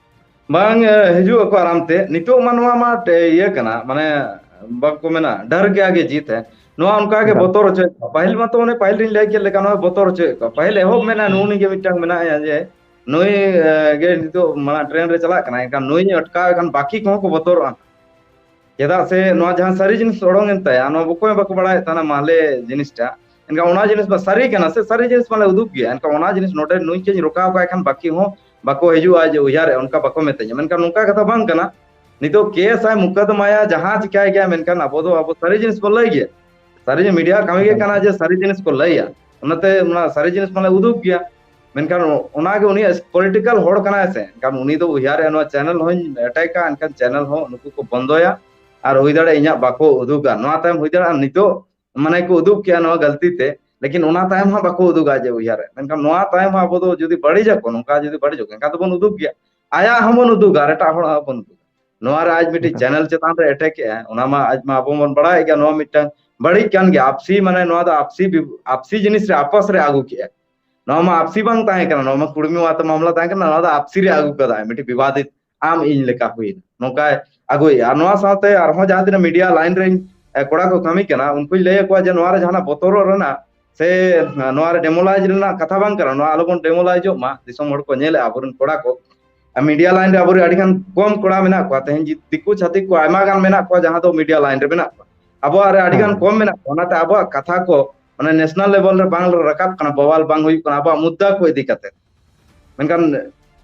ᱵᱟᱝ, ᱮ, ᱦᱤᱡᱩᱜ ᱟᱠᱚ ᱟᱨᱟᱢ ᱛᱮ᱾ ᱱᱤᱛᱚᱜ ᱢᱟ ᱱᱚᱣᱟ ᱢᱟ ᱴᱮ-, ᱤᱭᱟᱹ ᱠᱟᱱᱟ, ᱢᱟᱱᱮ ᱵᱟᱠᱚ ᱢᱮᱱᱟ, "ᱰᱟᱨ ᱜᱮ ᱟᱜᱮ ᱡᱤᱛ ᱦᱮ᱾" ᱱᱚᱣᱟ ᱚᱱᱠᱟ ᱜᱮ ᱮᱠᱟᱞ᱾ ᱵᱚᱛᱚᱨ ᱦᱚᱪᱚᱭᱮᱫ ᱠᱚᱣᱟ᱾ ᱯᱟᱹᱦᱤᱞ ᱢᱟᱛᱚ ᱚᱱᱮ ᱯᱟᱹᱦᱤᱞ ᱨᱤᱧ ᱞᱟᱹᱭ ᱠᱮᱫ ᱞᱮᱠᱟ, ᱱᱚᱣᱟ ᱵᱚᱛᱚᱨ ᱦᱚᱪᱚᱭᱮᱫ ᱠᱚᱣᱟ᱾ ᱯᱟᱹᱦᱤᱞ ᱮᱦᱚᱵ ᱢᱮᱱᱟ, ᱱᱩᱜᱼᱩ ᱱᱩᱭ ᱜᱮ ᱢᱤᱫᱴᱟᱝ ᱢᱮᱱᱟᱭᱟ ᱡᱮ ᱱᱩᱭ, ᱮ, ᱜᱮ ᱱᱤᱛᱚᱜ ᱢᱟᱲᱟᱝ ᱴᱨᱮᱱᱰ ᱨᱮ ᱪᱟᱞᱟᱜ ᱠᱟᱱᱟ, ᱮᱱᱠᱷᱟᱱ ᱱᱩᱭ ᱟᱴᱠᱟᱣ ᱮ ᱠᱷᱟᱱ ᱵᱟᱹᱠᱤ ᱠᱚᱦᱚᱸ ᱠᱚ ᱵᱚᱛᱚᱨᱚᱜᱼᱟ᱾ ᱪᱮᱫᱟᱜ ᱥᱮ ᱱᱚᱣᱟ ᱡᱟᱦᱟᱸ ᱥᱟᱹᱨᱤ ᱡᱤᱱᱤᱥ ᱚᱰᱚᱝ ᱮᱱ ᱛᱟᱭᱟ, ᱱᱚᱣᱟ ᱚᱠᱚᱭ ᱦᱚᱸ ᱵᱟᱠᱚ ᱵᱟᱲᱟᱭᱮᱫ ᱛᱟᱦᱮᱱᱟ ᱢᱟᱦᱞᱮ ᱡᱤᱱᱤᱥᱴᱟ᱾ ᱮᱱᱠᱷᱟᱱ ᱚᱱᱟ ᱡᱤᱱᱤᱥ ᱢᱟ ᱥᱟᱹᱨᱤ ᱠᱟᱱᱟ ᱥᱮ, ᱥᱟᱹᱨᱤ ᱡᱤᱱᱤᱥ ᱢᱟᱞᱮ ᱩᱫᱩᱜ ᱜᱮᱭᱟ᱾ ᱮᱱᱠᱷᱟᱱ ᱚᱱᱟ ᱡᱤᱱᱤᱥ ᱱᱚᱰᱮ ᱱᱩᱭ ᱪᱮᱫ ᱤᱧ ᱨᱚᱠᱟᱣ ᱠᱟᱭ ᱠᱷᱟᱱ ᱵᱟᱹᱠᱤ ᱦᱚᱸ ᱵᱟᱠᱚ ᱦᱤᱡᱩᱜᱼᱟ ᱡᱮ ᱩᱭᱦᱟᱹᱨᱮ, ᱚᱱᱠᱟ ᱵᱟᱠᱚ ᱢᱮᱛᱟᱹᱧᱟ᱾ ᱢᱮᱱᱠᱷᱟᱱ ᱱᱚᱝᱠᱟ ᱠᱟᱛᱷᱟ ᱵᱟᱝ ᱠᱟᱱᱟ᱾ ᱱᱤᱛᱚᱜ ᱠᱮᱥ ᱟᱭ, ᱢᱩᱠᱟᱫᱢᱟᱭᱟ, ᱡᱟᱦᱟᱸ ᱪᱤᱠᱟᱭ ᱜᱮᱭᱟ, ᱢᱮᱱᱠᱷᱟᱱ ᱟᱵᱚ ᱫᱚ ᱟᱵᱚ ᱥᱟᱹᱨᱤ ᱡᱤᱱᱤᱥ ᱵᱚᱱ ᱞᱟᱹᱭ ᱜᱮᱭᱟ᱾ ᱥᱟᱹᱨᱤ ᱡᱤᱱᱤᱥ, ᱢᱤᱰᱤᱭᱟ ᱠᱟᱹᱢᱤ ᱜᱮ ᱮᱠᱟᱞ᱾ ᱠᱟᱱᱟ ᱡᱮ ᱥᱟᱹᱨᱤ ᱡᱤᱱᱤᱥ ᱠᱚ ᱞᱟᱹᱭᱟ, ᱚᱱᱟᱛᱮ ᱚᱱᱟ ᱥᱟᱹᱨᱤ ᱡᱤᱱᱤᱥ ᱢᱟᱞᱮ ᱩᱫᱩᱜ ᱜᱮᱭᱟ᱾ ᱢᱮᱱᱠᱷᱟᱱ ᱚᱱᱟᱜᱮ ᱩᱱᱤᱭᱟᱜ ᱯᱚᱞᱤᱴᱤᱠᱟᱞ ᱦᱚᱲ ᱠᱟᱱᱟᱭ ᱥᱮ, ᱮᱱᱠᱷᱟᱱ ᱩᱱᱤ ᱫᱚ ᱩᱭᱦᱟᱹᱨᱮ ᱱᱚᱣᱟ ᱪᱮᱱᱮᱞ ᱦᱚᱸᱧ ᱮᱴᱮᱠᱟ, ᱮᱱᱠᱷᱟᱱ ᱪᱮᱱᱮᱞ ᱦᱚᱸ ᱱᱩᱠᱩ ᱠᱚ ᱵᱚᱱᱫᱚᱭᱟ, ᱟᱨ ᱦᱩᱭ ᱫᱟᱲᱮᱭᱟᱜᱼᱟ ᱤᱧᱟᱹᱜ ᱵᱟᱠᱚ ᱩᱫᱩᱜᱟ᱾ ᱱᱚᱣᱟ ᱛᱟᱭᱚᱢ ᱦᱩᱭ ᱫᱟᱲᱮᱭᱟᱜᱼᱟ ᱱᱤᱛᱚᱜ ᱢᱟᱱᱮ ᱠᱚ ᱩᱫᱩᱜ ᱠᱮᱭᱟ ᱱᱚᱣᱟ ᱜᱟᱹᱞᱛᱤ ᱛᱮ, ᱞᱮᱠᱤᱱ ᱚᱱᱟ ᱛᱟᱭᱚᱢ ᱦᱚᱸ ᱵᱟᱠᱚ ᱩᱫᱩᱜᱟ ᱡᱮ ᱩᱭᱦᱟᱹᱨᱮ᱾ ᱢᱮᱱᱠᱷᱟᱱ ᱱᱚᱣᱟ ᱛᱟᱭᱚᱢ ᱦᱚᱸ ᱟᱵᱚ ᱫᱚ ᱡᱩᱫᱤ ᱵᱟᱹᱲᱤᱡᱟᱠᱚ, ᱱᱚᱝᱠᱟ ᱡᱩᱫᱤ ᱵᱟᱹᱲᱤᱡᱚᱜ, ᱮᱱᱠᱷᱟᱱ ᱫᱚᱵᱚᱱ ᱩᱫᱩᱜ ᱜᱮᱭᱟ, ᱟᱭᱟᱜ ᱦᱚᱸᱵᱚᱱ ᱩᱫᱩᱜᱟ ᱟᱨ ᱮᱴᱟᱜ ᱦᱚᱲᱟᱜ ᱦᱚᱸᱵᱚᱱ ᱩᱫᱩᱜᱟ᱾ ᱱᱚᱣᱟ ᱨᱮ ᱟᱡ ᱢᱤᱫᱴᱤᱡ ᱮᱠᱟᱞ᱾ ᱪᱮᱱᱮᱞ ᱪᱮᱛᱟᱱ ᱨᱮ ᱮᱴᱮᱠ ᱮᱜᱼᱟ, ᱚᱱᱟ ᱢᱟ ᱟᱡ ᱢᱟ ᱟᱵᱚ ᱵᱚᱱ ᱵᱟᱲᱟᱭ ᱜᱮᱭᱟ, ᱱᱚᱣᱟ ᱢᱤᱫᱴᱟᱝ ᱵᱟᱹᱲᱤᱡ ᱠᱟᱱ ᱜᱮᱭᱟ᱾ ᱟᱯᱥᱤ ᱢᱟᱱᱮ ᱱᱚᱣᱟ ᱫᱚ ᱟᱯᱥᱤ ᱵᱤ-, ᱟᱯᱥᱤ ᱡᱤᱱᱤᱥ ᱨᱮ ᱟᱯᱟᱥ ᱨᱮ ᱟᱹᱜᱩ ᱠᱮᱜᱼᱟ᱾ ᱱᱚᱣᱟ ᱢᱟ ᱟᱯᱥᱤ ᱵᱟᱝ ᱛᱟᱦᱮᱸ ᱠᱟᱱᱟ, ᱱᱚᱣᱟ ᱢᱟ ᱠᱩᱲᱢᱤ ᱢᱟᱛᱚ ᱢᱟᱢᱞᱟ ᱛᱟᱦᱮᱸ ᱠᱟᱱᱟ, ᱱᱚᱣᱟ ᱫᱚ ᱟᱯᱥᱤ ᱨᱮ ᱟᱹᱜᱩ ᱠᱟᱫᱟᱭ, ᱢᱤᱫᱴᱤᱡ ᱵᱤᱵᱟᱫᱤᱛ ᱟᱢ ᱤᱧ ᱞᱮᱠᱟ ᱦᱩᱭᱱᱟ, ᱱᱚᱝᱠᱟᱭ ᱟᱹᱜᱩᱭᱮᱫᱼᱟ᱾ ᱟᱨ ᱱᱚᱣᱟ ᱥᱟᱶᱛᱮ ᱟᱨᱦᱚᱸ ᱡᱟᱦᱟᱸ ᱛᱤᱱᱟᱹᱜ ᱢᱤᱰᱤᱭᱟ ᱞᱟᱭᱤᱱ ᱨᱮᱱ ᱮ, ᱠᱚᱲᱟ ᱠᱚ ᱠᱟᱹᱢᱤ ᱠᱟᱱᱟ, ᱩᱱᱠᱩᱧ ᱞᱟᱹᱭ ᱟᱠᱚᱣᱟ ᱡᱮ ᱱᱚᱣᱟ ᱨᱮ ᱡᱟᱦᱟᱱᱟᱜ ᱵᱚᱛᱚᱨᱚᱜ ᱨᱮᱱᱟᱜ ᱥᱮ ᱱᱚᱣᱟ ᱨᱮ ᱰᱮᱢᱳᱞᱟᱭᱤᱡᱽ ᱨᱮᱱᱟᱜ ᱠᱟᱛᱷᱟ ᱵᱟᱝ ᱠᱟᱱᱟ, ᱱᱚᱣᱟ ᱟᱞᱚᱵᱚᱱ ᱰᱮᱢᱳᱞᱟᱭᱤᱡᱚᱜ ᱢᱟ, ᱫᱤᱥᱚᱢ ᱦᱚᱲ ᱠᱚ ᱧᱮᱞᱮᱫᱼᱟ ᱟᱵᱚᱨᱮᱱ ᱠᱚᱲᱟ ᱠᱚ᱾ ᱟᱨ ᱢᱤᱰᱤᱭᱟ ᱞᱟᱭᱤᱱ ᱨᱮ ᱟᱵᱚᱨᱮᱱ ᱟᱹᱰᱤ ᱜᱟᱱ ᱠᱚᱢ ᱠᱚᱲᱟ ᱢᱮᱱᱟᱜ ᱠᱚᱣᱟ, ᱛᱮᱦᱮᱧ ᱡᱤ-, ᱫᱤᱠᱩ ᱪᱷᱟᱹᱛᱤᱠ ᱠᱚ ᱟᱭᱢᱟ ᱜᱟᱱ ᱢᱮᱱᱟᱜ ᱠᱚᱣᱟ ᱡᱟᱦᱟᱸ ᱫᱚ ᱢᱤᱰᱤᱭᱟ ᱞᱟᱭᱤᱱ ᱨᱮ ᱢᱮᱱᱟᱜ ᱠᱚᱣᱟ, ᱟᱵᱚᱣᱟᱜ ᱨᱮ ᱟᱹᱰᱤ ᱜᱟᱱ ᱦᱮᱸ᱾ ᱠᱚᱢ ᱢᱮᱱᱟᱜ ᱠᱚᱣᱟ, ᱚᱱᱟᱛᱮ ᱟᱵᱚᱣᱟᱜ ᱠᱟᱛᱷᱟ ᱠᱚ ᱢᱟᱱᱮ ᱱᱮᱥᱱᱟᱞ ᱞᱮᱵᱮᱞ ᱨᱮ ᱵᱟᱝ ᱨᱟᱠᱟᱵ ᱠᱟᱱᱟ, ᱵᱟᱣᱟᱞ ᱵᱟᱝ ᱦᱩᱭᱩᱜ ᱠᱟᱱᱟ ᱟᱵᱚᱣᱟᱜ ᱢᱩᱫᱽᱫᱟ ᱠᱚ ᱤᱫᱤ ᱠᱟᱛᱮ᱾ ᱢᱮᱱᱠᱷᱟᱱ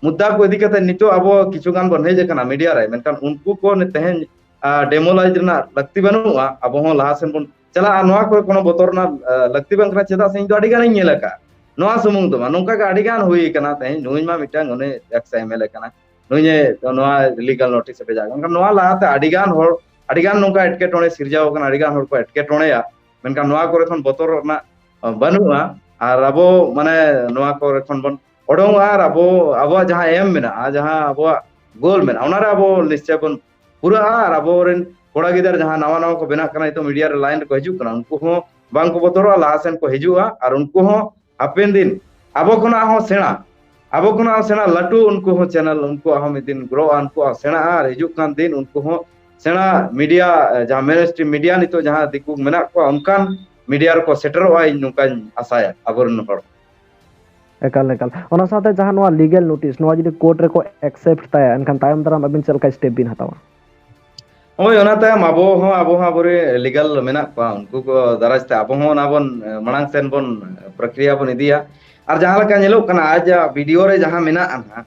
ᱢᱩᱫᱽᱫᱟ ᱠᱚ ᱤᱫᱤ ᱠᱟᱛᱮ ᱱᱤᱛᱚᱜ ᱟᱵᱚ ᱠᱤᱪᱷᱩ ᱜᱟᱱ ᱵᱚᱱ ᱦᱮᱡ ᱟᱠᱟᱱᱟ ᱢᱤᱰᱤᱭᱟ ᱨᱮ, ᱢᱮᱱᱠᱷᱟᱱ ᱩᱱᱠᱩ ᱠᱚ ᱱᱤ-, ᱛᱮᱦᱮᱧ, ᱟ, ᱰᱮᱢᱳᱞᱟᱭᱤᱡᱽ ᱨᱮᱱᱟᱜ ᱞᱟᱹᱠᱛᱤ ᱵᱟᱹᱱᱩᱜᱼᱟ, ᱟᱵᱚ ᱦᱚᱸ ᱞᱟᱦᱟ ᱥᱮᱱ ᱵᱚᱱ ᱪᱟᱞᱟᱜᱼᱟ, ᱱᱚᱣᱟ ᱠᱚᱨᱮ ᱠᱚᱱᱳ ᱵᱚᱛᱚᱨ ᱨᱮᱱᱟᱜ, ᱟ, ᱞᱟᱹᱠᱛᱤ ᱵᱟᱝ ᱠᱟᱱᱟ, ᱪᱮᱫᱟᱜ ᱥᱮ ᱤᱧ ᱫᱚ ᱟᱹᱰᱤ ᱜᱟᱱᱤᱧ ᱧᱮᱞ ᱟᱠᱟᱫᱼᱟ᱾ ᱱᱚᱣᱟ ᱥᱩᱢᱩᱝ ᱫᱚ ᱵᱟᱝ, ᱱᱚᱝᱠᱟ ᱜᱮ ᱟᱹᱰᱤ ᱜᱟᱱ ᱦᱩᱭ ᱟᱠᱟᱱᱟ, ᱛᱮᱦᱮᱧ ᱱᱩᱭ ᱢᱟ ᱢᱤᱫᱴᱟᱝ ᱩᱱᱤ ᱮᱠᱥ ᱮᱢ ᱮᱞ ᱮ ᱠᱟᱱᱟ, ᱱᱩᱭ ᱮ ᱱᱚᱣᱟ ᱞᱤᱜᱟᱞ ᱱᱳᱴᱤᱥ ᱮ ᱵᱷᱮᱡᱟ ᱟᱠᱟᱫ᱾ ᱢᱮᱱᱠᱷᱟᱱ ᱱᱚᱣᱟ ᱞᱟᱦᱟᱛᱮ ᱟᱹᱰᱤ ᱜᱟᱱ ᱦᱚᱲ, ᱟᱹᱰᱤ ᱜᱟᱱ ᱱᱚᱝᱠᱟ ᱮᱴᱠᱮᱴᱚᱬᱮ ᱥᱤᱨᱡᱟᱣ ᱟᱠᱟᱱᱟ, ᱟᱹᱰᱤ ᱜᱟᱱ ᱦᱚᱲ ᱠᱚ ᱮᱴᱠᱮᱴᱚᱬᱮᱭᱟ, ᱢᱮᱱᱠᱷᱟᱱ ᱱᱚᱣᱟ ᱠᱚᱨᱮ ᱠᱷᱚᱱ ᱵᱚᱛᱚᱨᱚᱜ ᱨᱮᱱᱟᱜ, ᱟ, ᱵᱟᱹᱱᱩᱜᱼᱟ᱾ ᱟᱨ ᱟᱵᱚ ᱢᱟᱱᱮ ᱱᱚᱣᱟ ᱠᱚᱨᱮ ᱠᱷᱚᱱ ᱵᱚᱱ ᱚᱰᱚᱝᱚᱜᱼᱟ ᱟᱨ ᱟᱵᱚ, ᱟᱵᱚᱣᱟᱜ ᱡᱟᱦᱟᱸ ᱮᱢ ᱢᱮᱱᱟᱜᱼᱟ, ᱡᱟᱦᱟᱸ ᱟᱵᱚᱣᱟᱜ ᱜᱳᱞ ᱢᱮᱱᱟᱜᱼᱟ, ᱚᱱᱟᱨᱮ ᱟᱵᱚ ᱱᱤᱥᱪᱚᱭ ᱵᱚᱱ ᱯᱩᱨᱟᱹᱜᱼᱟ᱾ ᱟᱨ ᱟᱵᱚᱨᱮᱱ ᱠᱚᱲᱟ ᱜᱤᱫᱟᱹᱨ ᱡᱟᱦᱟᱸ ᱱᱟᱣᱟ ᱱᱟᱣᱟ ᱠᱚ ᱵᱮᱱᱟᱜ ᱠᱟᱱᱟ ᱱᱤᱛᱚᱜ ᱢᱤᱰᱤᱭᱟ ᱨᱮ ᱞᱟᱭᱤᱱ ᱨᱮᱠᱚ ᱦᱤᱡᱩᱜ ᱠᱟᱱᱟ, ᱩᱱᱠᱩ ᱦᱚᱸ ᱵᱟᱝ ᱠᱚ ᱵᱚᱛᱚᱨᱚᱜᱼᱟ, ᱞᱟᱦᱟ ᱥᱮᱱ ᱠᱚ ᱦᱤᱡᱩᱜᱼᱟ᱾ ᱟᱨ ᱩᱱᱠᱩ ᱦᱚᱸ ᱦᱟᱯᱮᱱ ᱫᱤᱱ ᱟᱵᱚ ᱠᱷᱚᱱᱟᱜ ᱦᱚᱸ ᱥᱮᱬᱟ, ᱟᱵᱚ ᱠᱷᱚᱱᱟᱜ ᱦᱚᱸ ᱥᱮᱬᱟ ᱞᱟᱹᱴᱩ ᱩᱱᱠᱩ ᱦᱚᱸ ᱪᱮᱱᱮᱞ, ᱩᱱᱠᱩᱣᱟᱜ ᱦᱚᱸ ᱢᱤᱫ ᱫᱤᱱ ᱜᱨᱳᱜᱼᱟ, ᱩᱱᱠᱩᱣᱟᱜ ᱦᱚᱸ ᱥᱮᱬᱟᱜᱼᱟ᱾ ᱟᱨ ᱦᱤᱡᱩᱜ ᱠᱟᱱ ᱫᱤᱱ ᱩᱱᱠᱩ ᱦᱚᱸ ᱥᱮᱬᱟ ᱢᱤᱰᱤᱭᱟ, ᱡᱟᱦᱟᱸ ᱢᱮᱱ ᱥᱴᱨᱤᱢ ᱢᱤᱰᱤᱭᱟ ᱱᱤᱛᱚᱜ ᱡᱟᱦᱟᱸ ᱫᱤᱠᱩ ᱢᱮᱱᱟᱜ ᱠᱚᱣᱟ, ᱚᱱᱠᱟᱱ ᱢᱤᱰᱤᱭᱟ ᱨᱮᱠᱚ ᱥᱮᱴᱮᱨᱚᱜᱼᱟ, ᱤᱧ ᱱᱚᱝᱠᱟᱧ ᱟᱥᱟᱭᱟ ᱟᱵᱚᱨᱮᱱ ᱦᱚᱲ᱾ ᱮᱠᱟᱞ, ᱮᱠᱟᱞ᱾ ᱚᱱᱟ ᱥᱟᱶᱛᱮ ᱡᱟᱦᱟᱸ ᱱᱚᱣᱟ ᱞᱤᱜᱮᱞ ᱱᱳᱴᱤᱥ, ᱱᱚᱣᱟ ᱡᱩᱫᱤ ᱠᱳᱨᱴ ᱨᱮᱠᱚ ᱮᱠᱥᱮᱯᱴ ᱛᱟᱭᱟ, ᱮᱱᱠᱷᱟᱱ ᱛᱟᱭᱚᱢ ᱫᱟᱨᱟᱢ ᱟᱵᱤᱱ ᱪᱮᱫ ᱞᱮᱠᱟ ᱥᱴᱮᱯ ᱵᱤᱱ ᱦᱟᱛᱟᱣᱟ? ᱦᱳᱭ, ᱚᱱᱟ ᱛᱟᱭᱚᱢ ᱟᱵᱚ ᱦᱚᱸ, ᱟᱵᱚ ᱦᱚᱸ ᱟᱵᱚᱨᱮ ᱞᱤᱜᱟᱞ ᱢᱮᱱᱟᱜ ᱠᱚᱣᱟ, ᱩᱱᱠᱩ ᱠᱚ ᱫᱟᱨᱟᱭ ᱛᱮ ᱟᱵᱚ ᱦᱚᱸ ᱚᱱᱟ ᱵᱚᱱ, ᱮ, ᱢᱟᱲᱟᱝ ᱥᱮᱱ ᱵᱚᱱ, ᱮ, ᱯᱨᱚᱠᱨᱤᱭᱟ ᱵᱚᱱ ᱤᱫᱤᱭᱟ᱾ ᱟᱨ ᱡᱟᱦᱟᱸ ᱞᱮᱠᱟ ᱧᱮᱞᱚᱜ ᱠᱟᱱᱟ, ᱟᱡ ᱵᱷᱤᱰᱤᱭᱳ ᱨᱮ ᱡᱟᱦᱟᱸ ᱢᱮᱱᱟᱜᱼᱟ ᱱᱟᱦᱟᱜ,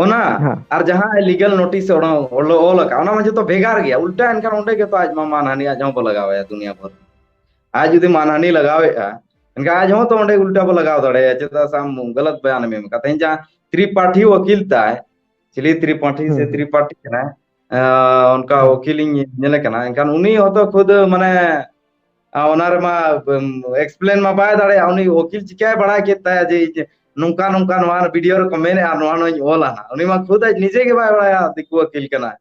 ᱚᱱᱟ ᱦᱮᱸ᱾ ᱟᱨ ᱡᱟᱦᱟᱸ ᱞᱤᱜᱟᱞ ᱱᱳᱴᱤᱥ ᱚᱱᱟ ᱚᱞ, ᱚᱞ ᱟᱠᱟᱫ, ᱚᱱᱟ ᱢᱟ ᱡᱚᱛᱚ ᱵᱷᱮᱜᱟᱨ ᱜᱮᱭᱟ᱾ ᱩᱞᱴᱟ ᱮᱱᱠᱷᱟᱱ ᱚᱸᱰᱮ ᱜᱮᱛᱚ ᱟᱡ ᱢᱟ ᱢᱟᱱᱦᱟᱹᱱᱤ ᱟᱡ ᱦᱚᱸ ᱵᱚ ᱞᱟᱜᱟᱣ ᱟᱭᱟ ᱫᱩᱱᱤᱭᱟᱹ ᱵᱷᱳᱨ᱾ ᱟᱡ ᱡᱩᱫᱤ ᱢᱟᱱᱦᱟᱹᱱᱤ ᱞᱟᱜᱟᱣᱮᱫᱼᱟ, ᱮᱱᱠᱷᱟᱱ ᱟᱡ ᱦᱚᱸ ᱛᱚ ᱚᱸᱰᱮ ᱩᱞᱴᱟ ᱵᱚ ᱞᱟᱜᱟᱣ ᱫᱟᱲᱮᱭᱟᱭᱟ, ᱪᱮᱫᱟᱜ ᱥᱮ ᱟᱢ ᱜᱟᱞᱟᱛ ᱵᱟᱭᱟᱱ ᱮᱢ ᱮᱢ ᱟᱠᱟᱫ᱾ ᱛᱮᱦᱮᱧ ᱡᱟᱦᱟᱸ ᱛᱨᱤᱯᱟᱴᱷᱤ ᱣᱟᱹᱠᱤᱞ ᱛᱟᱭ, ᱪᱤᱞᱤ ᱛᱨᱤᱯᱟᱴᱷᱤ ᱦᱩᱸ, ᱥᱮ ᱦᱩᱸ᱾ ᱛᱨᱤᱯᱟᱴᱷᱤ ᱠᱟᱱᱟᱭ, ᱟᱸ, ᱚᱱᱠᱟ ᱦᱩᱸ᱾ ᱣᱟᱹᱠᱤᱞ ᱤᱧ ᱧᱮᱞᱮ ᱠᱟᱱᱟ, ᱮᱱᱠᱷᱟᱱ ᱩᱱᱤ ᱦᱚᱸᱛᱚ ᱠᱷᱩᱫ ᱢᱟᱱᱮ, ᱟᱸ, ᱚᱱᱟ ᱨᱮᱢᱟ, ᱩᱢ, ᱮᱠᱥᱯᱞᱮᱱ ᱢᱟ ᱵᱟᱭ ᱫᱟᱲᱮᱭᱟᱜᱼᱟ᱾ ᱩᱱᱤ ᱣᱟᱹᱠᱤᱞ ᱪᱤᱠᱟᱹᱭ ᱵᱟᱲᱟᱭ ᱠᱮᱫ ᱛᱟᱭᱟ ᱡᱮ ᱤᱧ ᱱᱚᱝᱠᱟ ᱱᱚᱝᱠᱟ ᱱᱚᱣᱟ ᱵᱷᱤᱰᱤᱭᱳ ᱨᱮᱠᱚ ᱢᱮᱱᱮᱫᱼᱟ, ᱱᱚᱣᱟ ᱱᱚᱣᱟᱧ ᱚᱞᱟ ᱦᱟᱸᱜ? ᱩᱱᱤ ᱢᱟ ᱠᱷᱩᱫ ᱟᱡ ᱱᱤᱡᱮ ᱜᱮ ᱵᱟᱭ ᱵᱟᱲᱟᱭᱟ, ᱫᱤᱠᱩ ᱣᱟᱹᱠᱤᱞ ᱠᱟᱱᱟᱭ᱾